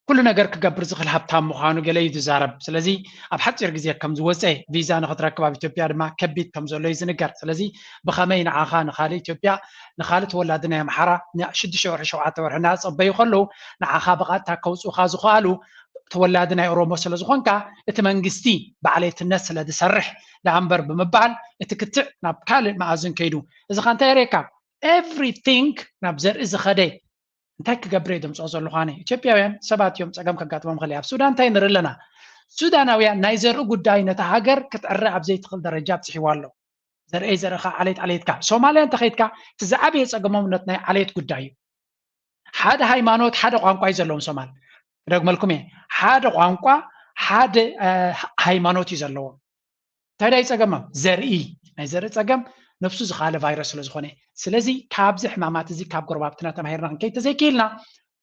ኩሉ ነገር ክገብር ዝኽእል ሃብታም ምዃኑ ገለ እዩ ዝዛረብ። ስለዚ ኣብ ሓፂር ግዜ ከም ዝወፀ ቪዛ ንክትረክብ ኣብ ኢትዮጵያ ድማ ከቢድ ከም ዘሎ እዩ ዝንገር። ስለዚ ብኸመይ ንዓኻ ንኻልእ ኢትዮጵያ ንኻልእ ተወላዲ ናይ ኣምሓራ ሽዱሽተ ወርሒ ሸውዓተ ወርሒ እናፀበዩ ከለዉ ንዓኻ ብቐጥታ ከውፅኡኻ ዝኽኣሉ ተወላዲ ናይ ኦሮሞ ስለ ዝኾንካ እቲ መንግስቲ ብዓሌትነት ስለ ዝሰርሕ ደኣ እምበር ብምባል እቲ ክትዕ ናብ ካልእ መኣዝን ከይዱ እዚ ኸ እንታይ የርእየካ? Everything ናብ ዘርኢ ዝኸደ እንታይ ክገብር እየ ደምፅኦ ዘለኹ ኣነ? ኢትዮጵያውያን ሰባት እዮም፣ ፀገም ከጋጥሞም ይኽእል እዩ። ኣብ ሱዳን እንታይ ንርኢ ኣለና? ሱዳናውያን ናይ ዘርኢ ጉዳይ ነታ ሃገር ክትዕረ ኣብ ዘይትኽእል ደረጃ ኣብፂሕዋ ኣሎ። ዘርእይ ዘርእኻ ዓሌት ዓሌትካ። ሶማልያ እንተኸይድካ እቲ ዝዓበየ ፀገሞም ነት ናይ ዓሌት ጉዳይ እዩ። ሓደ ሃይማኖት ሓደ ቋንቋ እዩ ዘለዎም ሶማል። ክደግመልኩም እየ፣ ሓደ ቋንቋ ሓደ ሃይማኖት እዩ ዘለዎም። እንታይ ዳይ ፀገሞም? ዘርኢ ናይ ዘርኢ ፀገም ነብሱ ዝኻለ ቫይረስ ስለ ዝኾነ። ስለዚ ካብዚ ሕማማት እዚ ካብ ጎረባብትና ተማሂርና ክንከይድ ተዘይክኢልና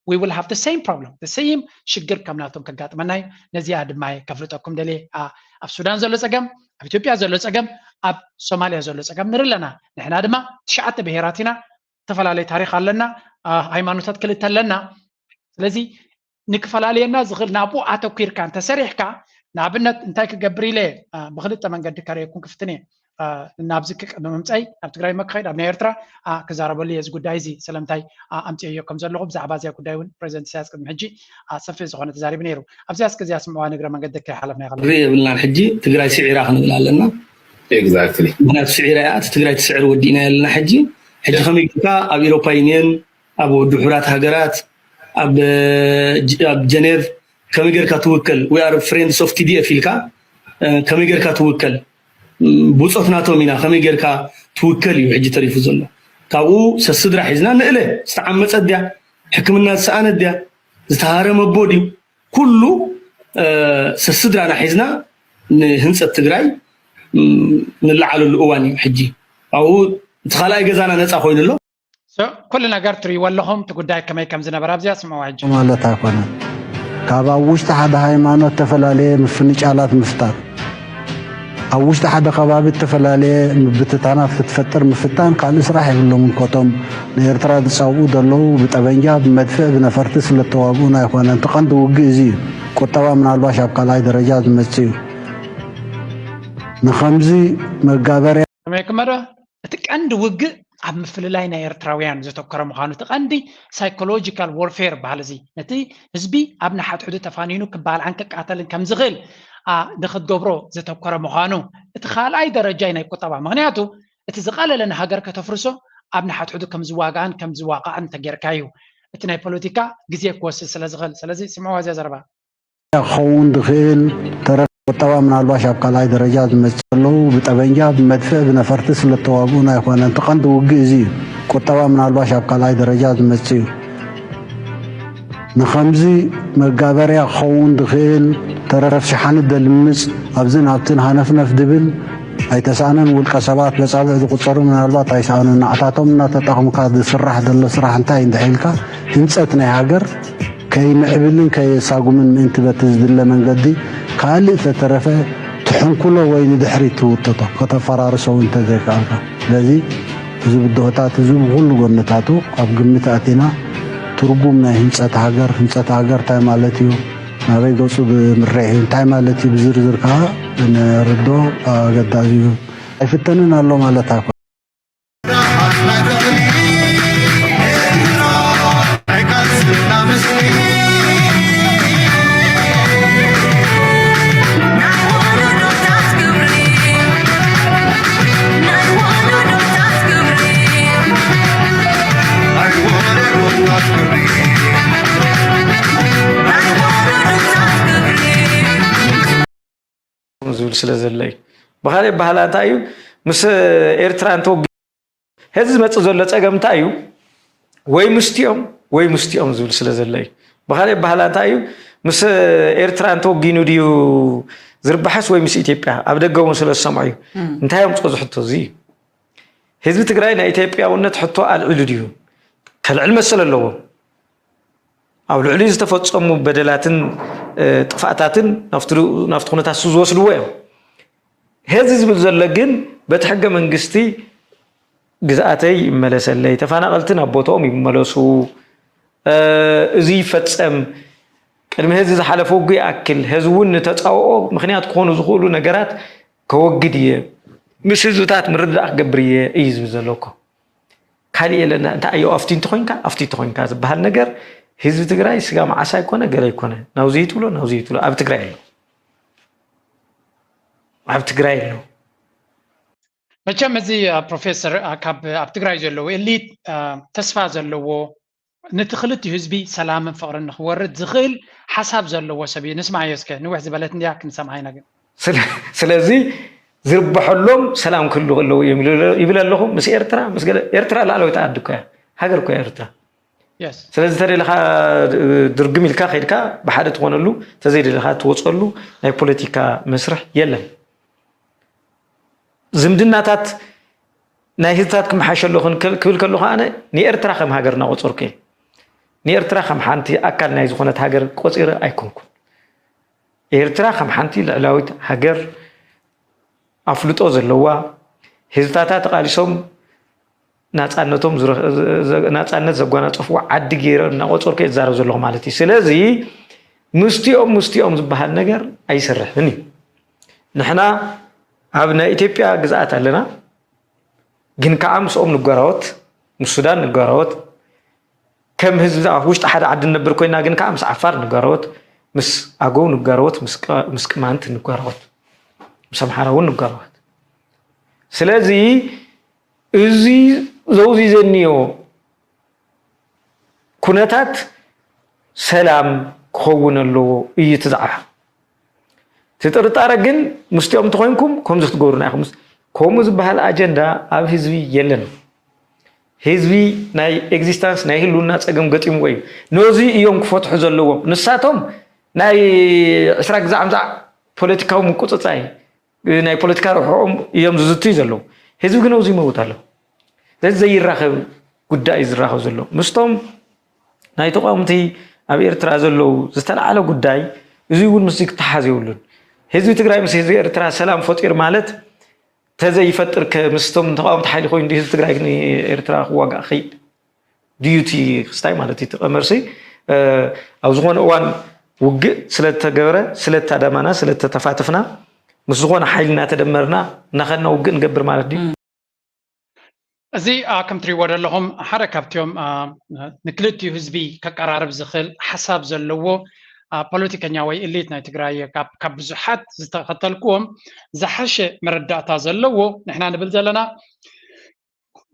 we will have the same problem, the same ሽግር ከም ናቶም ከጋጥመና እዩ። ነዚኣ ድማ ከፍልጠኩም ደልየ። ኣብ ሱዳን ዘሎ ፀገም፣ ኣብ ኢትዮጵያ ዘሎ ፀገም፣ ኣብ ሶማልያ ዘሎ ፀገም ንርኢ ኣለና። ንሕና ድማ ትሽዓተ ብሄራት ኢና፣ ዝተፈላለየ ታሪክ ኣለና፣ ሃይማኖታት ክልተ ኣለና። ስለዚ ንክፈላለየና ዝኽእል ናብኡ ኣተኲርካ እንተሰሪሕካ፣ ንኣብነት እንታይ ክገብር ኢለ ብክልተ መንገዲ ከርእየኩም ክፍትን እየ። ናብዚ ቅድሚ ምምፀይ ናብ ትግራይ መክኸይድ ኣብ ናይ ኤርትራ ክዛረበሉ እየ እዚ ጉዳይ እዚ ስለምንታይ ኣምፅኤዮ ከም ዘለኹ ብዛዕባ እዚኣ ጉዳይ እውን ፕሬዚደንት ኢሳያስ ቅድሚ ሕጂ ሰፊሕ ዝኾነ ተዛሪቡ ነይሩ። ኣብዚኣ እስከ እዚኣ ስምዕዋ ንግረ መንገዲ ከይሓለፍና ይኸለ ርኢ የብልናን። ሕጂ ትግራይ ስዒራ ክንብል ኣለና። ኤግዛክትሊ። ምክንያቱ ስዒራ እያ። እቲ ትግራይ ትስዕር ወዲእና ኣለና። ሕጂ ሕጂ ከመይ ጌርካ ኣብ ኤሮፓ ዩኒየን ኣብ ውድብ ሕቡራት ሃገራት ኣብ ጀኔቭ ከመይ ጌርካ ትውከል? We are friends of TDF ኢልካ ከመይ ጌርካ ትውከል? ብፆት ናቶም ኢና፣ ከመይ ጌርካ ትውከል እዩ ሕጂ ተሪፉ ዘሎ። ካብኡ ሰስድራ ሒዝና ንእለ ዝተዓመፀት ድያ፣ ሕክምና ዝሰኣነት ድያ፣ ዝተሃረመ ኣቦ ድዩ፣ ኩሉ ሰስድራና ሒዝና ንህንፀት ትግራይ ንለዓለሉ እዋን እዩ ሕጂ። ኣብኡ እቲ ካልኣይ ገዛና ነፃ ኮይኑ ኣሎ። ኩሉ ነገር ትርእይዎ ኣለኹም። እቲ ጉዳይ ከመይ ከም ዝነበረ ኣብዚኣ ስምዕዋ ሕጂ። ማለት ኣይኮነን። ካብ ኣብ ውሽጢ ሓደ ሃይማኖት ተፈላለየ ምፍንጫላት ምፍጣር፣ ኣብ ውሽጢ ሓደ ከባቢ እተፈላለየ ምብትታናት ክትፈጥር ምፍታን ካልእ ስራሕ የብሎምን። ኮቶም ንኤርትራ ዝጸብኡ ዘለዉ ብጠበንጃ፣ ብመድፍዕ፣ ብነፈርቲ ስለ እተዋግኡና ኣይኮነን። እቲ ቀንዲ ውግእ እዚ እዩ። ቁጠባ ምናልባሽ ኣብ ካልኣይ ደረጃ ዝመጽእ እዩ። ንኸምዚ መጋበርያ ከመይ ክመዶ እቲ ቀንዲ ውግእ ኣብ ምፍልላይ ናይ ኤርትራውያን ዘተኮረ ምዃኑ፣ እቲ ቀንዲ ሳይኮሎጂካል ዎርፌር በሃል እዚ፣ ነቲ ህዝቢ ኣብ ንሓድሕዱ ተፋኒኑ ክባልዓን ክቃተልን ከም ዝኽእል፣ ኣ፣ ንኽትገብሮ ዘተኮረ ምዃኑ፣ እቲ ካልኣይ ደረጃ ናይ ቁጠባ። ምኽንያቱ፣ እቲ ዝቐለለ ንሃገር ከተፍርሶ ኣብ ንሓድሕዱ ከም ዝዋጋእን ከም ዝዋቃዕን እንተጌርካ እዩ። እቲ ናይ ፖለቲካ ግዜ ክወስድ ስለ ዝኽእል። ስለዚ ስምዕዋ እዚኣ ዘረባ። ክኸውን ዝኽእል ተረፍ ቁጠባ ምናልባሽ ኣብ ካልኣይ ደረጃ ዝመጽእ ኣለዉ። ብጠበንጃ፣ ብመድፍዕ፣ ብነፈርቲ ስለ እተዋግኡና ኣይኮነን። እቲ ቀንዲ ውግእ እዚ እዩ። ቁጠባ ምናልባሽ ኣብ ካልኣይ ደረጃ ዝመጽእ እዩ። ንኸምዚ መጋበርያ ክኸውን ዝኽእል ተረፍ ሸሓኒ ደልምጽ ኣብዝን ኣብትን ሃነፍነፍ ድብል ኣይተሳእነን። ውልቀ ሰባት በጻብዕ ዝቁጸሩ ምናልባት ኣይሰኣኑን። ንዓታቶም እናተጠቕምካ ዝስራሕ ዘሎ ስራሕ እንታይ እንድሕር ኢልካ ህንጸት ናይ ሃገር ከይምዕብልን ከየሳጉምን ምእንቲ በቲ ዝድለ መንገዲ ካልእ ተተረፈ ትሕንኩሎ ወይ ንድሕሪት ትውትቶ ከተፈራርሶ እውን እንተዘይከኣልካ። ስለዚ እዚ ብድሆታት እዚ ብኹሉ ጎንታቱ ኣብ ግምት ኣቲና ትርጉም ናይ ህንጸት ሃገር፣ ህንጸት ሃገር እንታይ ማለት እዩ፣ ናበይ ገጹ ዝምርሕ እዩ፣ እንታይ ማለት እዩ ብዝርዝር ከዓ ንርዶ ኣገዳዚ እዩ። ኣይፍተንን ኣሎ ማለት ኣይኮነን። ዝብል ስለ ዘሎ እዩ። ብኻልእ ኣበሃህላ እንታይ እዩ? ምስ ኤርትራ እንተወጊ-፣ ሕዚ ዝመጽእ ዘሎ ጸገም እንታይ እዩ? ወይ ምስቲኦም ወይ ምስቲኦም ዝብል ስለ ዘሎ እዩ። ብኻልእ ኣበሃህላ እንታይ እዩ? ምስ ኤርትራ እንተወጊኑ ድዩ ዝርባሕስ ወይ ምስ ኢትዮጵያ? ኣብ ደገ እውን ስለ ዝሰምዖ እዩ። እንታይ ኣምጽኦ እዚ ሕቶ እዚ እዩ? ህዝቢ ትግራይ ናይ ኢትዮጵያውነት ሕቶ ኣልዒሉ ድዩ? ከልዕል መሰል ኣለዎ። ኣብ ልዕሊኡ ዝተፈጸሙ በደላትን፣ እ፣ ጥፍኣታትን ናብቲ፣ ናብቲ ኩነታት እሱ ዝወስድዎ እዮም። ሕዚ ዝብል ዘሎ ግን በቲ ሕገ መንግስቲ ግዝኣተይ ይመለሰለይ፣ ተፈናቐልቲ ናብ ቦታኦም ይመለሱ፣ እ፣ እዚ ይፈጸም፣ ቅድሚ ሕዚ ዝሓለፈ ውግእ ይኣክል፣ ሕዚ እውን ንተጻብኦ ምኽንያት ክኾኑ ዝኽእሉ ነገራት ከወግድ እየ፣ ምስ ህዝብታት ምርድዳእ ክገብር እየ እዩ ዝብል ዘሎ እኮ። ካሊእ የለና። እንታይ ኣዮ ኣብቲ እንተኾይንካ፣ ኣብቲ እንተኾይንካ ዝበሃል ነገር ህዝቢ ትግራይ ስጋ መዓሳ ኣይኮነ፣ ገለ ኣይኮነ። ናብዚ ይትብሎ፣ ናብዚ ይትብሎ። ኣብ ትግራይ ኣሎ። ኣብ ትግራይ ኣሎ። መቸም እዚ፣ አ፣ ፕሮፌሰር፣ አ፣ ካብ ኣብ ትግራይ ዘለዉ ኤሊት፣ አ፣ ተስፋ ዘለዎ፣ ነቲ ክልቲኡ ህዝቢ ሰላምን ፍቕርን ንኽወርድ ዝኽእል ሓሳብ ዘለዎ ሰብ እዩ። ንስምዓዮ እስከ፣ ንውሕ ዝበለት እንድያ፣ ክንሰምዓ ኢና ግን። ስለ-፣ ስለዚ ዝርበሐሎም ሰላም ክህሉ ኣለዎ እዮም ኢሉ-፣ ይብል ኣለኹ። ምስ ኤርትራ፣ ምስ ገለ፣ ኤርትራ ላዕለወይቲ ዓዲ እኮ እያ፣ ሃገር እኮ እያ ኤርትራ። የስ። ስለዚ ተደሊኻ ድርግም ኢልካ ከይድካ ብሓደ ትኾነሉ፣ ተዘይደሊኻ ትወፀሉ ናይ ፖለቲካ መስርሕ የለን። ዝምድናታት ናይ ህዝብታት ክመሓሸሉ ክን-፣ ክብል ከለኹ ኣነ ንኤርትራ ከም ሃገር እናቆጸርኩ እየ። ንኤርትራ ከም ሓንቲ ኣካል ናይ ዝኾነት ሃገር ቆጺረ ኣይኮንኩን። ኤርትራ ከም ሓንቲ ልዕላዊት ሃገር፣ ኣፍልጦ ዘለዋ፣ ህዝብታታ ተቓሊሶም ናጻነቶም ዝረ-፣ ዘ-፣ ዘ-፣ ናጻነት ዘጓናጸፍዎ ዓዲ ገይረ እናቆጸርኩ እየ ዝዛረብ ዘለኹ ማለት እዩ። ስለዚ ምስቲኦም፣ ምስቲኦም ዝበሃል ነገር ኣይሰርሕን እዩ። ንሕና ኣብ ናይ ኢትዮጵያ ግዝኣት ኣለና፣ ግን ከዓ ምስኦም ንጓራወት፣ ምስ ሱዳን ንጓራወት፣ ከም ህዝቢ ኣብ ውሽጢ ሓደ ዓዲ ንነብር ኮይና፣ ግን ከዓ ምስ ዓፋር ንጓራወት፣ ምስ ኣገው ንጓራወት፣ ምስ ቅ-፣ ምስ ቅማንት ንጓራወት፣ ምስ ኣምሓራ እውን ንጓራወት። ስለዚ እዚ ዘውዚ ዘኒዮ ኩነታት ሰላም ክኸውን ኣለዎ እዩ እቲ ዛዕባ። እቲ ጥርጣረ ግን ምስቲኦም እንተኾይንኩም ከምዚ ክትገብሩና ኢኹም። ከምኡ ዝበሃል ኣጀንዳ ኣብ ህዝቢ የለን። ህዝቢ ናይ ኤግዚስታንስ ናይ ህልውና ጸገም ገጢምዎ እዩ። ነዚ እዮም ክፈትሑ ዘለዎም። ንሳቶም ናይ ዕስራ ግዛዕ ምዛዕ ፖለቲካዊ ምቁጽጻይ ናይ ፖለቲካ ረብሕኦም እዮም ዝዝትዩ ዘለዉ። ህዝቢ ግን ኣብዚ ይመውት ኣሎ። ስለዚ ዘይራኸብ ጉዳይ እዩ ዝራኸብ ዘሎ። ምስቶም ናይ ተቃወምቲ ኣብ ኤርትራ ዘለዉ ዝተለዓለ ጉዳይ፣ እዚ እውን ምስዚ ክተሓዝ የብሉን። ህዝቢ ትግራይ ምስ ህዝቢ ኤርትራ ሰላም ፈጢሩ ማለት ተዘይፈጥር ከ ምስቶም ተቃወምቲ ሓይሊ ኮይኑ ድዩ ህዝቢ ትግራይ ንኤርትራ ክዋጋእ ክኸይድ? ድዩ እቲ ክስታይ ማለት እዩ እቲ ቀመርሲ፣ እ፣ ኣብ ዝኾነ እዋን ውግእ ስለተገበረ፣ ስለተደማና፣ ስለተተፋተፍና፣ ምስ ዝኾነ ሓይሊ እናተደመርና እናኸድና ውግእ ንገብር ማለት ድዩ? እዚ ከም ትሪእዎ ዘለኹም ሓደ ካብቲኦም ንክልቲኡ ህዝቢ ከቀራርብ ዝኽእል ሓሳብ ዘለዎ ፖለቲከኛ ወይ እሊት ናይ ትግራይ ካብ ብዙሓት ዝተኸተልክዎም ዝሓሸ መረዳእታ ዘለዎ ንሕና ንብል ዘለና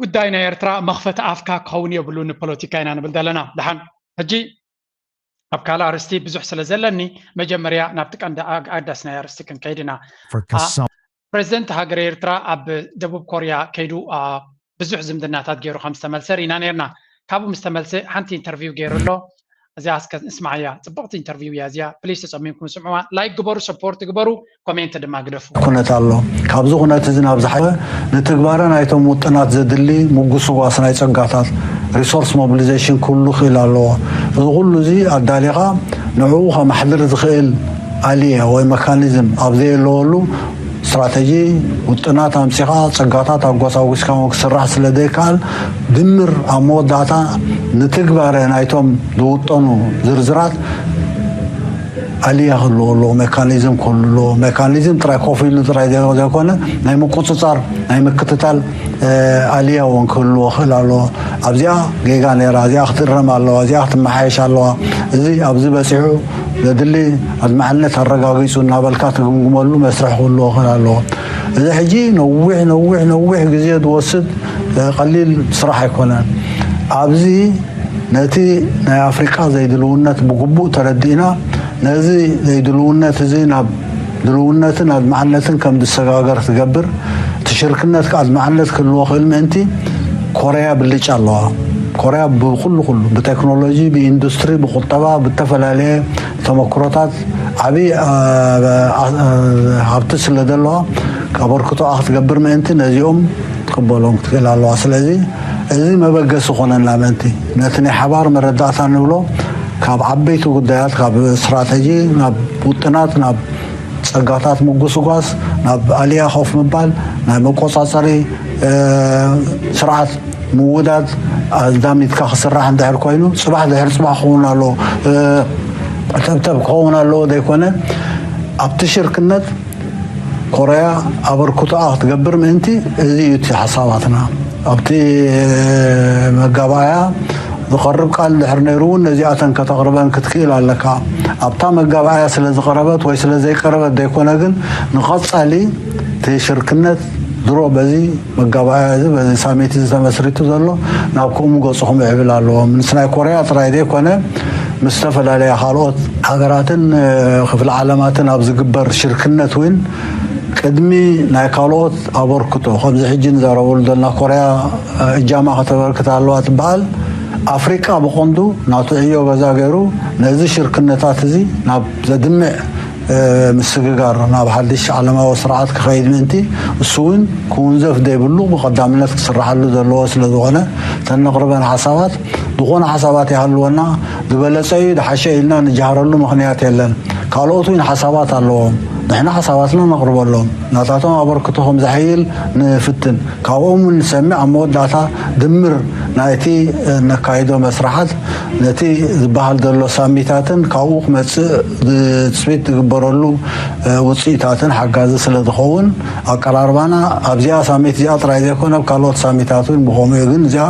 ጉዳይ ናይ ኤርትራ መኽፈቲ ኣፍካ ክኸውን የብሉ ንፖለቲካ ኢና ንብል ዘለና። ደሓን ሕጂ ኣብ ካልእ ኣርስቲ ብዙሕ ስለ ዘለኒ መጀመርያ ናብቲ ቀንዲ ኣግዳስ ናይ ኣርስቲ ክንከይድ ኢና። ፕሬዚደንት ሃገር ኤርትራ ኣብ ደቡብ ኮርያ ከይዱ ብዙሕ ዝምድናታት ገይሩ ከም ዝተመልሰ ርኢና ነርና። ካብኡ ምስ ተመልሰ ሓንቲ ኢንተርቪው ገይሩ ኣሎ። እዚኣ እስከ ንስማዓያ። ጽብቕቲ ኢንተርቪው እያ እዚኣ። ፕሊስ ተጸሚምኩም ስምዕዋ። ላይክ ግበሩ፣ ሰፖርት ግበሩ፣ ኮሜንት ድማ ግደፉ። ኩነት ኣሎ። ካብዚ ኩነት እዚ ናብ ዝሓወ ንትግባረ ናይቶም ውጥናት ዘድሊ ምጉስጓስ ናይ ጸጋታት ሪሶርስ ሞቢሊዜሽን ክህሉ ክእል ኣለዎ። እዚ ኩሉ እዚ ኣዳሊኻ ንዕኡ ከማሕድር ዝኽእል ኣልየ ወይ መካኒዝም ኣብ ዘየለወሉ ስትራተጂ ውጥናት ኣምጺኻ ጸጋታት ኣጎሳጒስካ እውን ክስራሕ ስለ ዘይከኣል ድምር ኣብ መወዳእታ ንትግባረ ናይቶም ዝውጠኑ ዝርዝራት ኣልያ ክህልዎ ኣለዎ፣ ሜካኒዝም ክህሉ ኣለዎ። ሜካኒዝም ጥራይ ኮፍ ኢሉ ጥራይ ዘ- ዘይኮነ ናይ ምቁፅፃር ናይ ምክትታል ኣልያ እውን ክህልዎ ክእል ኣለዎ። ኣብዚኣ ጌጋ ነይራ፣ እዚኣ ክትእረም ኣለዋ፣ እዚኣ ክትመሓየሽ ኣለዋ፣ እዚ ኣብዚ በፂሑ ዘድሊ ኣድማዕነት ኣረጋጊፁ እናበልካ ትግምግመሉ መስርሕ ክህልዎ ክእል ኣለዎ። እዚ ሕጂ ነዊሕ ነዊሕ ነዊሕ ግዜ ዝወስድ ቀሊል ስራሕ ኣይኮነን። ኣብዚ ነቲ ናይ ኣፍሪቃ ዘይድልውነት ብግቡእ ተረዲእና ነዚ ዘይድልውነት እዚ ናብ ድልውነትን ኣድማዕነትን ከም ዝሰጋገር ትገብር። እቲ ሽርክነት ኣድማዕነት ክህልዎ ክእል ምእንቲ ኮርያ ብልጫ ኣለዋ። ኮርያ ብኩሉ ኩሉ ብቴክኖሎጂ፣ ብኢንዱስትሪ፣ ብቁጠባ፣ ብተፈላለየ ተመክሮታት ዓብዪ ሃብቲ ስለ ዘለዋ ኣበርክቶኣ ክትገብር ምእንቲ ነዚኦም ክትቅበሎም ክትክእል ኣለዋ። ስለዚ እዚ መበገሲ ኮነና ምእንቲ ነቲ ናይ ሓባር መረዳእታ ንብሎ ካብ ዓበይቲ ጉዳያት ካብ ስትራተጂ ናብ ውጥናት ናብ ጸጋታት ምጉስጓስ ናብ ኣልያ ኮፍ ምባል ናይ መቆጻጸሪ ስርዓት ምውዳድ ኣዛሚትካ ክስራሕ እንድሕር ኮይኑ ጽባሕ ድሕር ጽባሕ ክኸውን ኣለዎ፣ ተብተብ ክኸውን ኣለዎ ዘይኮነ ኣብቲ ሽርክነት ኮርያ ኣበርክቶኣ ክትገብር ምእንቲ እዚ እዩ እቲ ሓሳባትና። ኣብቲ መጋባእያ ዝቐርብ ቃል ድሕር ነይሩ እውን ነዚኣተን ከተቕርበን ክትክእል ኣለካ። ኣብታ መጋባእያ ስለ ዝቐረበት ወይ ስለ ዘይቀረበት ዘይኮነ ግን ንቐጻሊ እቲ ሽርክነት ድሮ በዚ መጋባእያ እዚ በዚ ሳሚት እዚ ተመስሪቱ ዘሎ ናብ ከምኡ ገጹ ክምዕብል ኣለዎ። ምስ ናይ ኮርያ ጥራይ ዘይኮነ ምስ ዝተፈላለያ ካልኦት ሃገራትን ክፍለ ዓለማትን ኣብ ዝግበር ሽርክነት እውን ቅድሚ ናይ ካልኦት ኣበርክቶ ከምዚ ሕጂ ንዛረበሉ ዘለና ኮርያ እጃማ ከተበርክት ኣለዋ ትበሃል። ኣፍሪቃ ብቐንዱ ናቱ ዕዮ ገዛ ገይሩ ነዚ ሽርክነታት እዚ ናብ ዘድምዕ ምስግጋር ናብ ሓድሽ ዓለማዊ ስርዓት ክኸይድ ምእንቲ እሱ እውን ክውንዘፍ ዘይብሉ ብቐዳምነት ክስርሓሉ ዘለዎ ስለ ዝኾነ ተነቕርበን ሓሳባት ዝኾነ ሓሳባት ይሃልወና ዝበለጸ እዩ ዝሓሸ ኢልና ንጃሃረሉ ምኽንያት የለን። ካልኦት እውን ሓሳባት ኣለዎም። ንሕና ሓሳባትና ነቕርበሎም ናታቶም ኣበርክቶ ከም ዘሐይል ንፍትን ካብኦም እውን ንሰምዕ ኣብ መወዳእታ ድምር ናይቲ ነካይዶ መስራሓት ነቲ ዝበሃል ዘሎ ሳሚታትን ካብኡ ክመፅእ ትፅቢት ዝግበረሉ ውፅኢታትን ሓጋዚ ስለ ዝኸውን ኣቀራርባና ኣብዚኣ ሳሚት እዚኣ ጥራይ ዘይኮነ ኣብ ካልኦት ሳሚታት እውን ብኸምኡ ግን እዚኣ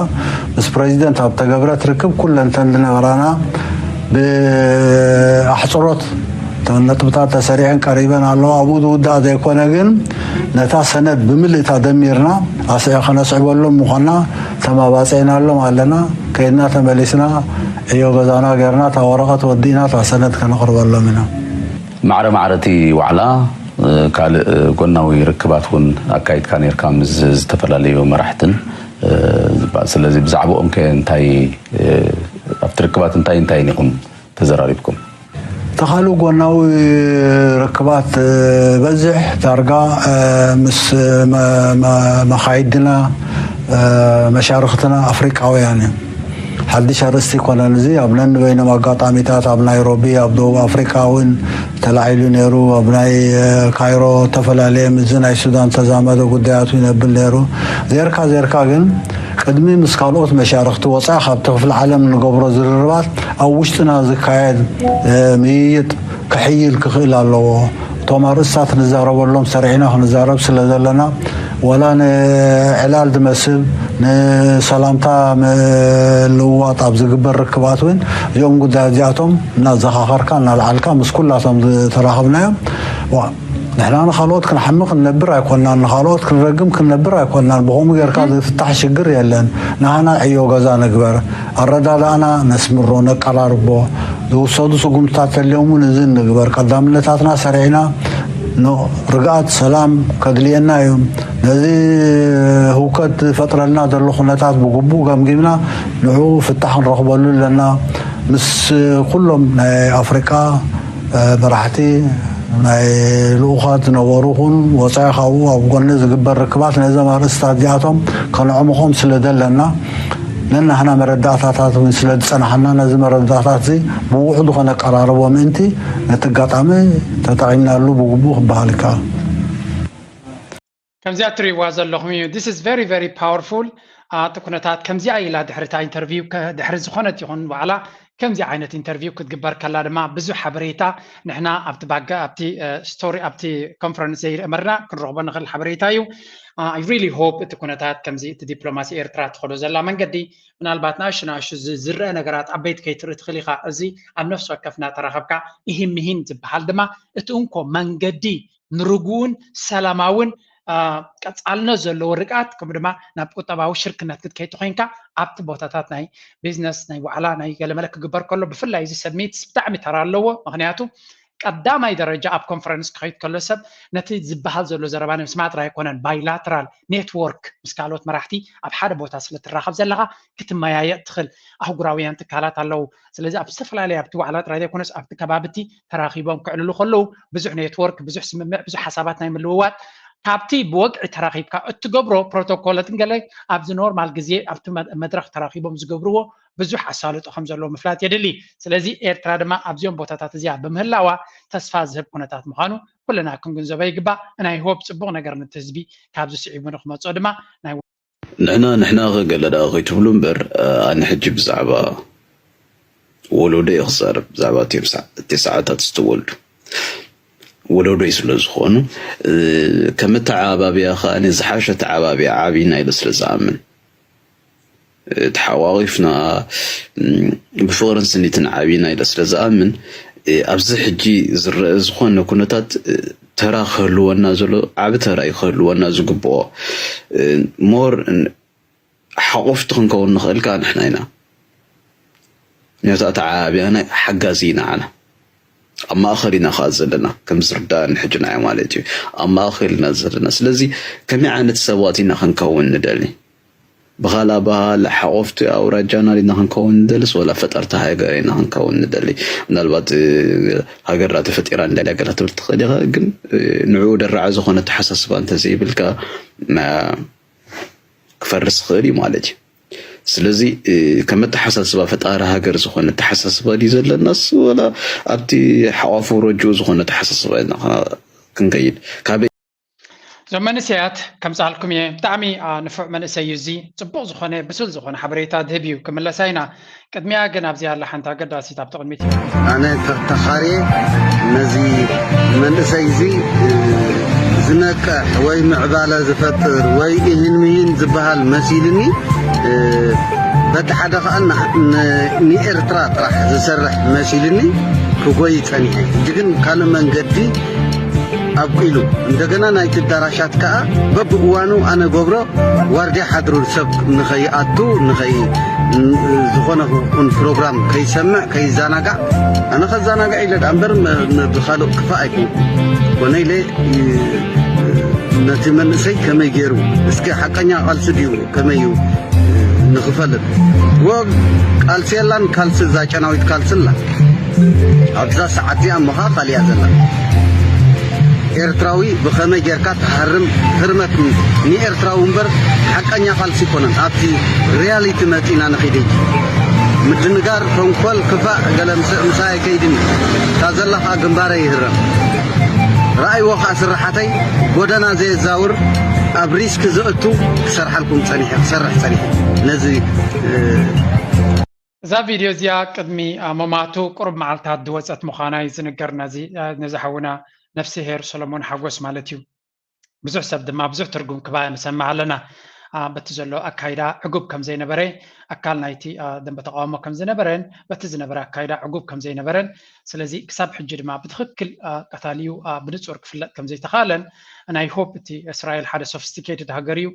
ምስ ፕሬዚደንት ኣብ ተገብረ ትርክብ ኩለንተን ዝነበራና ብኣሕፅሮት ነጥብታት ተሰሪዐን ቀሪበን ኣለዋ። ኣብኡ ዝውዳእ ዘይኮነ ግን ነታ ሰነድ ብምልእታ ደሚርና ኣስዒ ከነስዕበሎም ምዃንና ተማባፀኢናሎም ኣለና። ከይድና ተመሊስና ዕዮ ገዛና ገይርና እታ ወረቐት ወዲእና እታ ሰነድ ከነቕርበሎም ኢና። ማዕረ ማዕረ እቲ ዋዕላ ካልእ ጎናዊ ርክባት እውን ኣካይድካ ነርካ ምስ ዝተፈላለዩ መራሕትን። ስለዚ ብዛዕባኦም ከ እንታይ ኣብቲ ርክባት እንታይ እንታይ ኢኹም ተዘራሪብኩም? ተኻሉ ጎናዊ ርክባት በዝሕ ዳርጋ ምስ መኻይድና መሻርክትና ኣፍሪቃውያን እዮም። ሓድሽ ኣርእስቲ ይኮነን እዚ ኣብ ነንበይኖም ኣጋጣሚታት ኣብ ናይሮቢ ኣብ ደቡብ ኣፍሪቃ እውን ተላዒሉ ነይሩ። ኣብ ናይ ካይሮ ተፈላለየ ምስዚ ናይ ሱዳን ተዛመደ ጉዳያቱ ይነብል ነይሩ። ዜርካ ዜርካ ግን ቅድሚ ምስ ካልኦት መሻርክቲ ወፃኢ ካብቲ ክፍሊ ዓለም ንገብሮ ዝርርባት ኣብ ውሽጥና ዝካየድ ምይይጥ ክሕይል ክኽእል ኣለዎ። እቶም ኣርእስታት ንዛረበሎም ሰሪዕና ክንዛረብ ስለ ዘለና ዋላ ንዕላል ዝመስል ንሰላምታ ምልውዋጥ ኣብ ዝግበር ርክባት እውን እዚኦም ጉዳያት እዚኣቶም እናዘኻኸርካ እናልዓልካ ምስ ኩላቶም ዝተራኸብናዮም፣ ዋ፣ ንሕና ንኻልኦት ክንሓሚ ክንነብር ኣይኮንናን፣ ንኻልኦት ክንረግም ክንነብር ኣይኮንናን። ብኸምኡ ጌርካ ዝፍታሕ ሽግር የለን። ንሃና ዕዮ ገዛ ንግበር፣ ኣረዳድኣና ነስምሮ፣ ነቀራርቦ፣ ዝውሰዱ ስጉምትታት ተልዮም እውን እዚ ንግበር። ቀዳምነታትና ሰሪዕና ንርግኣት ሰላም ከድልየና እዩ። ነዚ ህውከት ዝፈጥረልና ዘሎ ኩነታት ብግቡእ ገምጊምና ንዕኡ ፍታሕ ክንረኽበሉ ኣለና። ምስ ኩሎም ናይ ኣፍሪቃ መራሕቲ፣ ናይ ልኡኻት ዝነበሩ ኹን ወፃኢ ካብኡ ኣብ ጎኒ ዝግበር ርክባት ነዞም ኣርእስታት እዚኣቶም ከነዕምቖም ስለ ዘለና፣ ነናህና መረዳእታታት እውን ስለ ዝፀናሓና ነዚ መረዳእታት እዚ ብውሕዱ ከነቀራርቦ ምእንቲ ነቲ ኣጋጣሚ ተጠቒምናሉ ብግቡእ ክበሃል ይከኣል። ከምዚኣ ትሪእዋ ዘለኹም እዩ። This is very very powerful። እቲ ኩነታት ከምዚኣ ኢላ ድሕሪ እታ ኢንተርቪው ድሕሪ ዝኾነት ይኹን ዋዕላ ከምዚ ዓይነት ኢንተርቪው ክትግበር ከላ ድማ ብዙሕ ሓበሬታ ንሕና ኣብቲ ባጋ ኣብቲ ስቶሪ ኣብቲ ኮንፈረንስ ዘይእመርና ክንረኽቦ ንኽእል ሓበሬታ እዩ። I really hope እቲ ኩነታት ከምዚ እቲ ዲፕሎማሲ ኤርትራ ትኸዶ ዘላ መንገዲ ምናልባት ንኣሽቱ ንኣሽቱ ዝረአ ነገራት ዓበይቲ ከይትርኢ ትኽእል ኢኻ። እዚ ኣብ ነፍሲ ወከፍና ተራኸብካ ኢሂን ምሂን ዝበሃል ድማ እቲ እንኮ መንገዲ ንርጉእን ሰላማውን ቀጻልነት ዘለዎ ርግኣት ከምኡ ድማ ናብ ቁጠባዊ ሽርክነት ክትከይድ ተኮይንካ ኣብቲ ቦታታት ናይ ቢዝነስ ናይ ዋዕላ ናይ ገለመለ ክግበር ከሎ ብፍላይ እዚ ሰሚት ብጣዕሚ ተራ ኣለዎ። ምክንያቱ ቀዳማይ ደረጃ ኣብ ኮንፈረንስ ክኸይድ ከሎ ሰብ ነቲ ዝበሃል ዘሎ ዘረባ ንምስማዕ ጥራይ ኣይኮነን፣ ባይላተራል ኔትወርክ ምስ ካልኦት መራሕቲ ኣብ ሓደ ቦታ ስለ ትራኸብ ዘለኻ ክትመያየጥ ትኽእል። ኣህጉራውያን ትካላት ኣለዉ። ስለዚ ኣብ ዝተፈላለየ ኣብቲ ዋዕላ ጥራይ ዘይኮነስ ኣብቲ ከባቢ እቲ ተራኺቦም ክዕልሉ ከለዉ ብዙሕ ኔትወርክ፣ ብዙሕ ስምምዕ፣ ብዙሕ ሓሳባት ናይ ምልውዋጥ ካብቲ ብወግዒ ተራኺብካ እትገብሮ ፕሮቶኮላትን ገለ ኣብዚ ኖርማል ግዜ ኣብቲ መድረኽ ተራኺቦም ዝገብርዎ ብዙሕ ኣሳልጦ ከም ዘለዎ ምፍላጥ የድሊ። ስለዚ ኤርትራ ድማ ኣብዚኦም ቦታታት እዚኣ ብምህላዋ ተስፋ ዝህብ ኩነታት ምዃኑ ኩልና ክንግንዘቦ ይግባእ። ናይ ሆፕ ጽቡቕ ነገር ነቲ ህዝቢ ካብዚ ስዒቡ ንክመጽኦ ድማ ናይ ንሕና ንሕና ገለ ደኣ ከይትብሉ እምበር ኣነ ሕጂ ብዛዕባ ወለዶይ ክዛረብ ብዛዕባ እቲ ሰዓታት ዝተወልዱ ወለዶይ ስለ ዝኾኑ ከም ኣተዓባብያ ከኣ ዝሓሸ ኣተዓባብያ ዓብና ኢለ ስለ ዝኣምን ተሓቋቒፍና ብፍቕርን ስኒትን ዓብና ኢለ ስለ ዝኣምን ኣብዚ ሕጂ ዝረአ ዝኾነ ኩነታት ተራ ክህልወና ዘሎ ዓቢ ተራ እዩ ክህልወና ዝግብኦ more ሓቆፍቲ ክንከውን ንኽእል ከዓ ንሕና ኢና ነታ ተዓባብያና ሓጋዚ ኢና ዓና ኣብ ማእኸል ኢና ከዓ ዘለና ከም ዝርዳእኒ ሕጂ ንዓይ ማለት እዩ ኣብ ማእኸል ኢና ዘለና ስለዚ ከመይ ዓይነት ሰባት ኢና ክንከውን ንደሊ ብኻልእ ኣበሃል ሓቆፍቲ ኣውራጃና ዲና ክንከውን ንደልስ ወላ ፈጠርቲ ሃገር ኢና ክንከውን ንደሊ ምናልባት ሃገርና ተፈጢራ እንዳ ገላ ትብል ትኽእል ኢኻ ግን ንዕኡ ደራዓ ዝኾነ ተሓሳስባ እንተዘይብልካ ክፈርስ ይኽእል እዩ ማለት እዩ ስለዚ ከም ኣተሓሳስባ ፈጣሪ ሃገር ዝኾነ ኣተሓሳስባ ድዩ ዘለናስ ወላ ኣብቲ ሓቋፉ ረጅኡ ዝኾነ ኣተሓሳስባ ክንከይድ ካበይ እዞም መንእሰያት ከምፅኣልኩም እየ ብጣዕሚ ንፉዕ መንእሰይ እዩ እዚ ፅቡቅ ዝኾነ ብሱል ዝኾነ ሓበሬታ ዝህብ እዩ ክምለሳ ኢና ቅድሚያ ግን ኣብዚ ኣላ ሓንቲ ኣገዳሲት ኣብቲ ቅድሚት ኣነ ተኻርየ ነዚ መንእሰይ እዚ ዝነቅሕ ወይ ምዕባለ ዝፈጥር ወይ ኢሂን ምሂን ዝበሃል መሲልኒ በቲ ሓደ ከዓ ንኤርትራ ጥራሕ ዝሰርሕ መሲልኒ ክጎይ ፀኒሐ ሕጂ ግን ካልእ መንገዲ ኣብቂሉ እንደገና ናይቲ ኣዳራሻት ከዓ በብእዋኑ ኣነ ገብሮ ዋርድያ ሓድሩ ሰብ ንኸይኣቱ ንኸይ ዝኾነ ኹን ፕሮግራም ከይሰምዕ ከይዘናጋዕ ኣነ ከዘናጋዕ ኢለ ደኣ እምበር ብኻልእ ክፋእ ኣይኮንኩ ኮነ ኢለ ነቲ መንእሰይ ከመይ ገይሩ እስኪ ሓቀኛ ቃልሲ ድዩ ከመይ እዩ ንኽፈልጥ ወ ቃልሲ የላን ካልሲ እዛ ጨናዊት ካልሲ ኣላ ኣብዛ ሰዓት እዚኣ እሞ ከዓ ካሊኣ ዘላ ኤርትራዊ ብኸመይ ጌርካ ትሃርም ህርመት ንኤርትራዊ እምበር ሓቀኛ ቃልሲ ይኮነን ኣብቲ ሪያሊቲ መፂና ንኺድ ምድንጋር ተንኮል ክፋእ ገለ ምስእ ምሳይ ከይድኒ እታ ዘለኻ ግንባረ ይህረም ረኣይዎ ከዓ ስራሓተይ ጎደና ዘየዛውር ኣብ ሪስክ ዘእቱ ክሰርሓልኩም ፀኒሐ ክሰርሕ ፀኒሐ ነዚ እዛ ቪድዮ እዚኣ ቅድሚ መማቱ ቁሩብ መዓልታት ዝወፀት ምዃና እዩ ዝንገር ነዚ ሓውና ነፍስሄር ሰሎሞን ሓጎስ ማለት እዩ ብዙሕ ሰብ ድማ ብዙሕ ትርጉም ክባ ንሰምዕ ኣለና በቲ ዘሎ ኣካይዳ ዕጉብ ከም ዘይነበረ፣ ኣካል ናይቲ ደንበ ተቃውሞ ከም ዝነበረን በቲ ዝነበረ ኣካይዳ ዕጉብ ከም ዘይነበረን፣ ስለዚ ክሳብ ሕጂ ድማ ብትኽክል ቀታሊኡ ብንጹር ክፍለጥ ከም ዘይተኻለን፣ ናይ ሆፕ እቲ እስራኤል ሓደ ሶፊስቲኬትድ ሃገር እዩ፣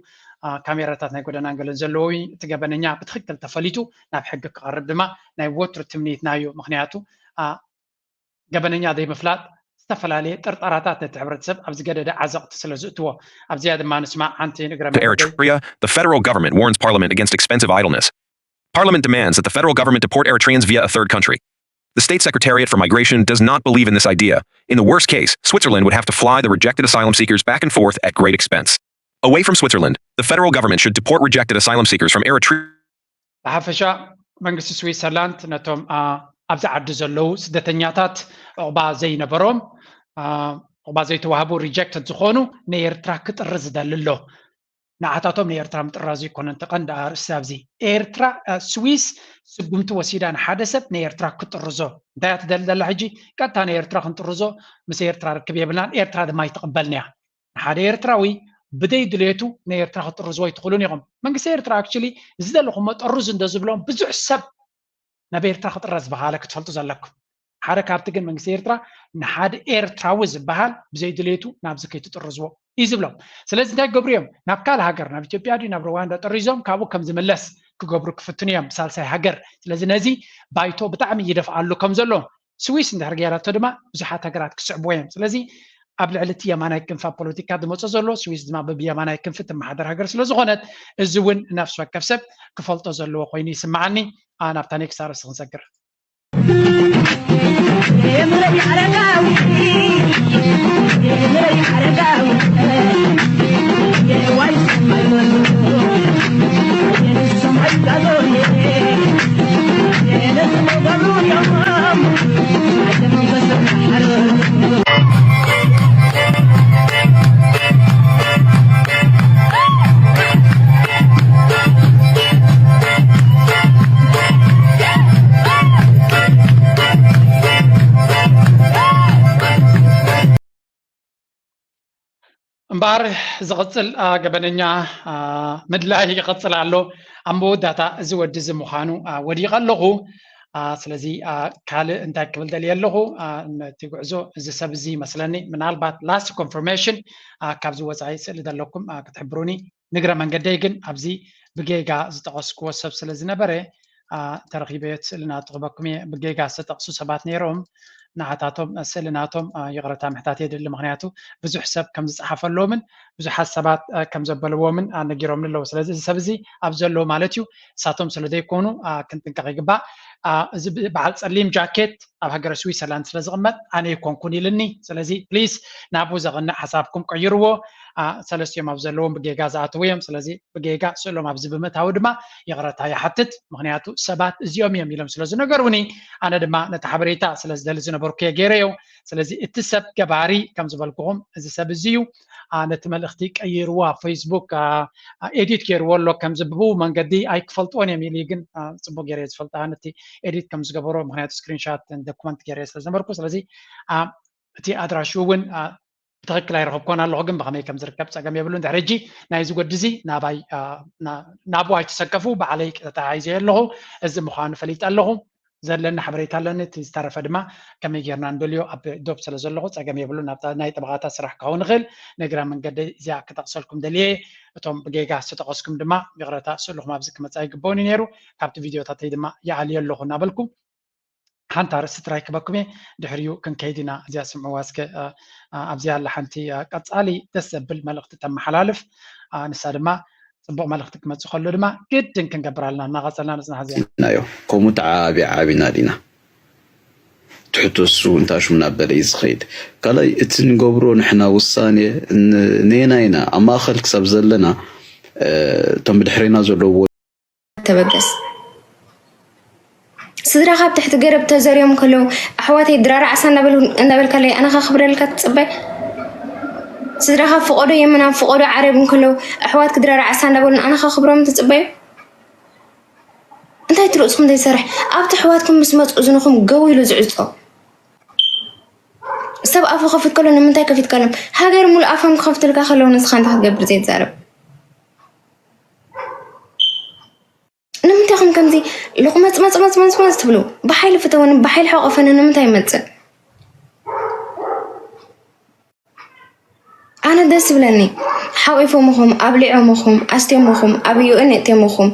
ካሜራታት ናይ ጎደናን ገለን ዘለዎ እዩ። እቲ ገበነኛ ብትኽክል ተፈሊጡ ናብ ሕጊ ክቐርብ ድማ ናይ ወትሩ ትምኒትና እዩ። ምክንያቱ ገበነኛ ዘይምፍላጥ ዝተፈላለየ ጥርጠራታት ነቲ ሕብረተሰብ ኣብ ዝገደደ ዓዘቕቲ ስለ ዝእትዎ። ኣብዚኣ ድማ ንስማዕ ሓንቲ ንግረ Eritrea, the federal government warns parliament against expensive idleness. Parliament demands that the federal government deport Eritreans via a third country. The state secretariat for migration does not believe in this idea. In the worst case, Switzerland would have to fly the rejected asylum seekers back and forth at great expense. Away from Switzerland, the federal government should deport rejected asylum seekers from Eritrea. ብሓፈሻ መንግስቲ ስዊሰርላንድ ነቶም ኣብዚ ዓዲ ዘለዉ ስደተኛታት ዕቑባ ዘይነበሮም፣ ዕቑባ ዘይተዋህቡ፣ ሪጀክትድ ዝኾኑ ንኤርትራ ክጥሪ ዝደሊ ኣሎ። ንዓታቶም ንኤርትራ ምጥራዝ ኣይኮነን እቲ ቀንዲ ኣርእስቲ ኣብዚ። ኤርትራ፣ ስዊስ ስጉምቲ ወሲዳ ንሓደ ሰብ ንኤርትራ ክጥርዞ። እንታይ እያ ትደሊ ዘላ ሕጂ? ቀጥታ ንኤርትራ ክንጥርዞ፣ ምስ ኤርትራ ርክብ የብልናን፣ ኤርትራ ድማ ኣይትቕበልን እያ። ንሓደ ኤርትራዊ ብደይ ድሌቱ ንኤርትራ ክትጥርዝዎ ኣይትኽእሉን ኢኹም። መንግስቲ ኤርትራ ኣክቹሊ ዝደለኹሞ ጠርዙ እንደ ዝብሎም ብዙሕ ሰብ ናብ ኤርትራ ክጥረዝ ብሃለ ክትፈልጡ ዘለኩም። ሓደ ካብቲ ግን መንግስቲ ኤርትራ ንሓደ ኤርትራዊ ዝበሃል ብዘይ ድሌቱ ናብዚ ከይትጥርዝዎ እዩ ዝብሎም። ስለዚ እንታይ ክገብሩ እዮም? ናብ ካልእ ሃገር፣ ናብ ኢትዮጵያ ድዩ ናብ ሩዋንዳ ጥሪዞም ካብኡ ከም ዝምለስ ክገብሩ ክፍትኑ እዮም ብሳልሳይ ሃገር። ስለዚ ነዚ ባይቶ ብጣዕሚ ይደፍኣሉ ከም ዘሎ ስዊስ እንድሕር ገይራቶ ድማ ብዙሓት ሃገራት ክስዕብዎ እዮም። ስለዚ ኣብ ልዕሊ እቲ የማናይ ክንፊ ኣብ ፖለቲካ ዝመጾ ዘሎ ስዊስ ድማ ብየማናይ ክንፊ ትመሓደር ሃገር ስለ ዝኾነት እዚ እውን ነፍሲ ወከፍ ሰብ ክፈልጦ ዘለዎ ኮይኑ ይስምዓኒ። ናብታ ኔክስት ኣርእስቲ ክንሰግር። እምበኣር ዝቕጽል ገበነኛ ምድላይ ይቕጽል ኣሎ። ኣብ መወዳእታ እዚ ወዲ እዚ ምዃኑ ወዲቐ ኣለኹ። ስለዚ ካልእ እንታይ ክብል ደልየ ኣለኹ፣ ነቲ ጉዕዞ እዚ ሰብ እዚ ይመስለኒ ምናልባት ላስት ኮንፈርሜሽን ካብዚ ወጻኢ ስእሊ ዘለኩም ክትሕብሩኒ። ንግረ መንገደይ ግን ኣብዚ ብጌጋ ዝጠቐስክዎ ሰብ ስለ ዝነበረ ተረኺበዮ እቲ ስእሊ ናቱ ክበኩም እየ። ብጌጋ ዝተጠቕሱ ሰባት ነይሮም። ንዓታቶም ስእሊ ናቶም ይቕረታ ምሕታት የድሊ። ምክንያቱ ብዙሕ ሰብ ከም ዝጸሓፈሎምን ብዙሓት ሰባት ከም ዘበልዎምን ነጊሮምኒ ኣለዉ። ስለዚ እዚ ሰብ እዚ ኣብዚ ኣለዉ ማለት እዩ። ንሳቶም ስለ ዘይኮኑ ክንጥንቀቕ ይግባእ። እዚ በዓል ጸሊም ጃኬት ኣብ ሃገረ ስዊሰርላንድ ስለ ዝቕመጥ ኣነ ኣይኮንኩን ኢልኒ። ስለዚ ፕሊስ ናብኡ ዘቕንዕ ሓሳብኩም ቀይርዎ። ሰለስቲኦም ኣብ ዘለዎም ብጌጋ ዝኣተዉ እዮም። ስለዚ ብጌጋ ስእሎም ኣብዚ ብምእታዉ ድማ ይቕረታ ይሓትት። ምክንያቱ ሰባት እዚኦም እዮም ኢሎም ስለ ዝነገሩኒ ኣነ ድማ ነቲ ሓበሬታ ስለ ዝደሊ ዝነበርኩ እየ ገይረዮ። ስለዚ እቲ ሰብ ገባሪ ከም ዝበልኩኹም እዚ ሰብ እዚ እዩ። ነቲ መልእኽቲ ቀይርዎ ኣብ ፌስቡክ ኤዲት ገይርዎ ኣሎ ከምዚ ብብኡ መንገዲ ኣይክፈልጥዎን እዮም ኢሉ ግን ጽቡቅ ገይረ ዝፈልጣ ነቲ ኤዲት ከም ዝገበሮ ምክንያቱ ስክሪንሻት ዶኩመንት ገይረ ስለ ዝነበርኩ ስለዚ እቲ ኣድራሽኡ እውን ብትኽክል ኣይረኸብኮን ኣለኹ ግን ብኸመይ ከም ዝርከብ ፀገም የብሉን ድሕሪ ሕጂ ናይዚ ወዲ እዚ ናባይ ናብኡ ኣይተሰከፉ ባዕለይ ተተሓይዘ ኣለኹ እዚ ምዃኑ ፈሊጠ ኣለኹ ዘለኒ ሓበሬታ ኣለኒ እቲ ዝተረፈ ድማ ከመይ ጌርና ንደልዮ ኣብ ዶብ ስለ ዘለኹ ፀገም የብሉን ናብታ ናይ ጠበቓታት ስራሕ ክኸውን ይኽእል ንግረ መንገዲ እዚኣ ክጠቕሰልኩም ደልየ እቶም ብጌጋ ዝተጠቐስኩም ድማ ይቕረታ ስእልኹም ኣብዚ ክመፃ ይግበኡኒ ነይሩ ካብቲ ቪድዮታተይ ድማ ይኣልዮ ኣለኹ እናበልኩ ሓንቲ ኣርእስቲ ጥራይ ክበኩም እየ ድሕሪኡ ክንከይድ ኢና እዚኣ ስምዕዋ እስከ ኣብዚኣ ኣላ ሓንቲ ቀፃሊ ደስ ዘብል መልእኽቲ ተመሓላልፍ ንሳ ድማ ፅቡቕ መልእኽቲ ክመፅእ ከሎ ድማ ግድን ክንገብር ኣለና እናቐፀልና ንፅናሕ እዚኣ ናዮ ከምኡ ተዓባቢ ዓቢና ዲና ትሕቶ እሱ እንታሹም እናበለ እዩ ዝኸይድ ካልኣይ እቲ ንገብሮ ንሕና ውሳኔ ነየና ኢና ኣብ ማእኸል ክሳብ ዘለና እቶም ብድሕሬና ዘለዎ ተበገስ። ስድራኻ ኣብ ትሕቲ ገረብ ተዘርዮም ከለዉ ኣሕዋተይ ድራር ዓሳ እንዳበልካለይ ኣነኻ ክብረልካ ትጽበ? ስድራኻ ፍቆዶ የመን ኣብ ፍቆዶ ዓረብ እንከለዉ ኣሕዋትክ ድራር ዓሳ እንዳበሉን ኣነኻ ክብሮም ትጽበዩ? እንታይ ትርእስኩም ዘይሰርሕ ኣብቲ ኣሕዋትኩም ምስ መጹ እዝንኹም ገው ኢሉ ዝዕጾ ሰብ ኣፉ ከፊት ከሎ ንምንታይ ከፊት ከሎም ሃገር ሙሉ ኣፎም ክኸፍትልካ ከለዉ ንስኻ እንታይ ክትገብር ዘይትዛረብ? መጽመጽመጽ ትብሉ? ብሓይሊ ፍተውኒ፣ ብሓይሊ ሓቆፈኒ ንምንታይ ይመጽእ? ኣነ ደስ ዝብለኒ፣ ሓቂፎምኹም፣ ኣብሊዖምኹም፣ ኣስትዮምኹም፣ ኣብ ዩ ኤን የእትዮምኹም፣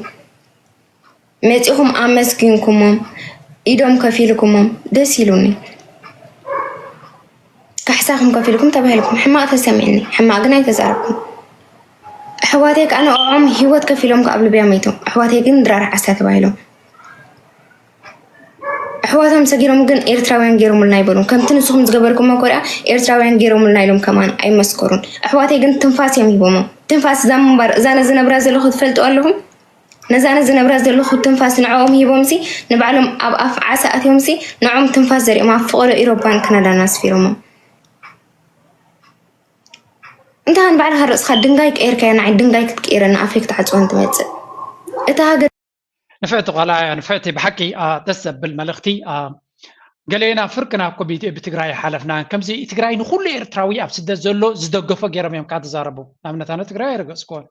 መጺኹም ኣመስጊንኩሞም፣ ኢዶም ከፊልኩሞም፣ ደስ ኢሉኒ። ካሕሳኹም ከፊልኩም ተባሂልኩም፣ ሕማቕ ተሰሚዕኒ፣ ሕማቕ ግን ኣይተዛረብኩም። ኣሕዋተይ ከኣ ንዕኦም ህይወት ከፊሎም ከኣ ኣብ ልብያ መይቶም። ኣሕዋተይ ግን ድራር ዓሳ ተባሂሎም። ኣሕዋቶም ሰጊሮም ግን ኤርትራውያን ገይሮምልና ኣይበሉን። ከምቲ ንስኹም ዝገበርኩሞ ኮሪያ ኤርትራውያን ገይሮምልና ኢሎም ከማን ኣይመስከሩን። ኣሕዋተይ ግን ትንፋስ እዮም ሂቦሞም። ትንፋስ እዛ ምንባር እዛ ነዚ ነብራ ዘለኹ ትፈልጡ ኣለኹም? ነዛ ነዚ ነብራ ዘለኹ ትንፋስ ንዕኦም ሂቦምሲ ንባዕሎም ኣብ ኣፍ ዓሳ ኣትዮምሲ ንዕኦም ትንፋስ ዘሪኦም ኣብ ፍቐዶ ኢሮፓን ካናዳን ኣስፊሮሞም። እንተ ንባዕልኻ ርእስኻ ድንጋይ ቀይርካዮ ንዓይ ድንጋይ ክትቅይረኒ ኣፈይ ክትዓጽወን ትመጽእ። እታ ሃገር ንፍዕቲ ቆልዓ እያ ንፍዕቲ ብሓቂ ኣ፣ ደስ ዘብል መልእኽቲ ኣ፣ ገሌና ፍርቅና እኮ ብኢትዮ ብትግራይ ሓለፍና ከምዚ ትግራይ ንኩሉ ኤርትራዊ ኣብ ስደት ዘሎ ዝደገፎ ገይሮም እዮም ካብ ተዛረቡ ንኣብነት ኣነ ትግራይ ኣይረገፅኩዎን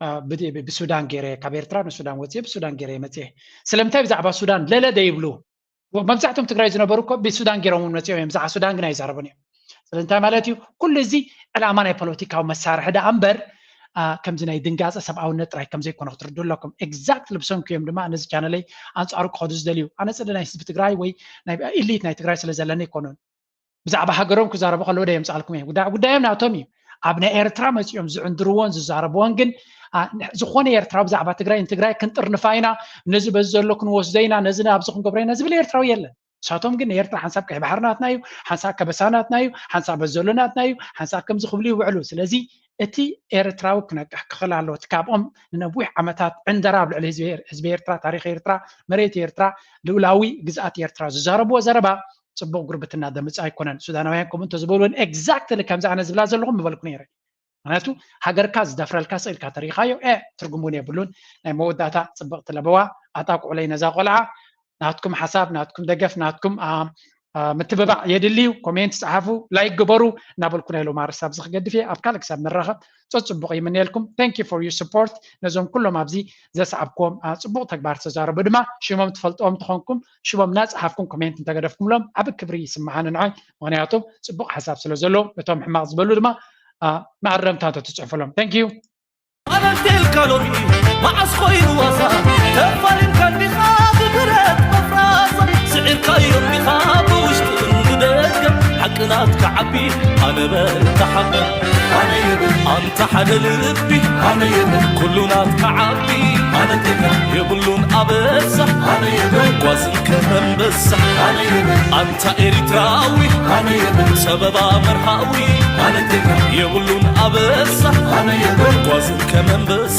ኣ፣ ብድ- ብሱዳን ገይረ ካብ ኤርትራ ንሱዳን ወፅየ ብሱዳን ገይረ መፅየ ስለምንታይ ብዛዕባ ሱዳን ለለ ደይብሉ መብዛሕቶም ትግራይ ዝነበሩ እኮ ብሱዳን ገይሮም እውን መፅዮም እዮም ብዛዕባ ሱዳን ግን ኣይዛረቡን እዮም ስለዚ እንታይ ማለት እዩ ኩሉ እዚ ዕላማ ናይ ፖለቲካዊ መሳርሒ ደኣ እምበር ኣ፣ ከምዚ ናይ ድንጋፀ ሰብኣውነት ጥራይ ከም ዘይኮነ ክትርዱ ኣለኩም exactly ብሰንኩ እዮም ድማ ነዚ ቻነለይ ኣንፃሩ ክኸዱ ዝደልዩ ኣነ ፅደ ናይ ህዝቢ ትግራይ ወይ ናይ ኢሊት ናይ ትግራይ ስለ ዘለኒ ኣይኮኑን ብዛዕባ ሃገሮም ክዛረቡ ከለዉ ደ የምፃልኩም እዮም ጉዳይ ጉዳዮም ናቶም እዩ ኣብ ናይ ኤርትራ መፂኦም ዝዕንድርዎን ዝዛረብዎን ግን ኣ፣ ዝኾነ ኤርትራዊ ብዛዕባ ትግራይ ንትግራይ ክንጥርንፋ ኢና ነዚ በዚ ዘሎ ክንወስዶ ኢና ነዚ ኣብዚ ክንገብሮ ኢና ዝብል ኤርትራዊ የለን ንሳቶም ግን ንኤርትራ ሓንሳብ ቀይ ባሕሪ ናትና እዩ፣ ሓንሳብ ከበሳ ናትና እዩ፣ ሓንሳብ በዘሎ ናትና እዩ፣ ሓንሳብ ከምዚ ክብሉ ይውዕሉ። ስለዚ እቲ ኤርትራዊ ክነቅሕ ክኽእል ኣለዎ። እቲ ካብኦም ንነዊሕ ዓመታት ዕንደራ ኣብ ልዕሊ ህዝቢ ኤር- ህዝቢ ኤርትራ፣ ታሪኽ ኤርትራ፣ መሬት ኤርትራ፣ ልኡላዊ ግዝኣት ኤርትራ ዝዛረብዎ ዘረባ ጽቡቕ ጉርብትና ዘምጽእ ኣይኮነን። ሱዳናውያን ከምኡ እንተዝበሉ እውን exactly ከምዚ ኣነ ዝብላ ዘለኹ ምበልኩ ነይረ። ምክንያቱ ሃገርካ ዝደፍረልካ ስእልካ ተሪኢኻዮ ኤ ትርጉም እውን የብሉን ናይ መወዳእታ ፅብቕቲ ለበዋ ኣጣቅዑለይ ነዛ ቆልዓ ናትኩም ሓሳብ ናትኩም ደገፍ ናትኩም ምትብባዕ የድሊ እዩ ኮሜንት ፀሓፉ ላይክ ግበሩ እናበልኩ ናይ ሎማ ርሳብ ዝክገድፍ እየ ኣብ ካልእ ክሳብ ንራኸብ ፀፅቡቕ ይምንየልኩም thank you for your support ነዞም ኩሎም ኣብዚ ዘስዓብክዎም ፅቡቕ ተግባር ዝተዛረቡ ድማ ሽሞም ትፈልጥዎም ትኾንኩም ሽሞም እናፀሓፍኩም ኮሜንት እንተገደፍኩምሎም ዓብ ክብሪ ይስምዓኒ ንዓይ ምክንያቱ ፅቡቕ ሓሳብ ስለ ዘሎ እቶም ሕማቕ ዝበሉ ድማ መኣረምታ እንተትፅሕፈሎም thank you ኣነልቴልካ ሎሚ መዓስ ኮይኑ ዋሳ ተፋሊምካ እንዲኻ ብብረት መፍራሳ ስዒርካዮ እንዲኻ ብውሽጥን ብደገ ሓቂ ናትካ ዓቢ ኣነ በል ተሓቢ ኣነ የብል ኣንታ ሓደ ልቢ ኣነ የብል ኩሉ ናትካ ዓቢ ኣነ ቴካ የብሉን ኣበሳ ኣነ የብል ጓዝን ከመንበሳ ኣነ የብል ኣንታ ኤሪትራዊ ኣነ የብል ጸበባ መርሃዊ ኣነ ቴካ የብሉን ኣበሳ ኣነ የብል ጓዝን ከመንበሳ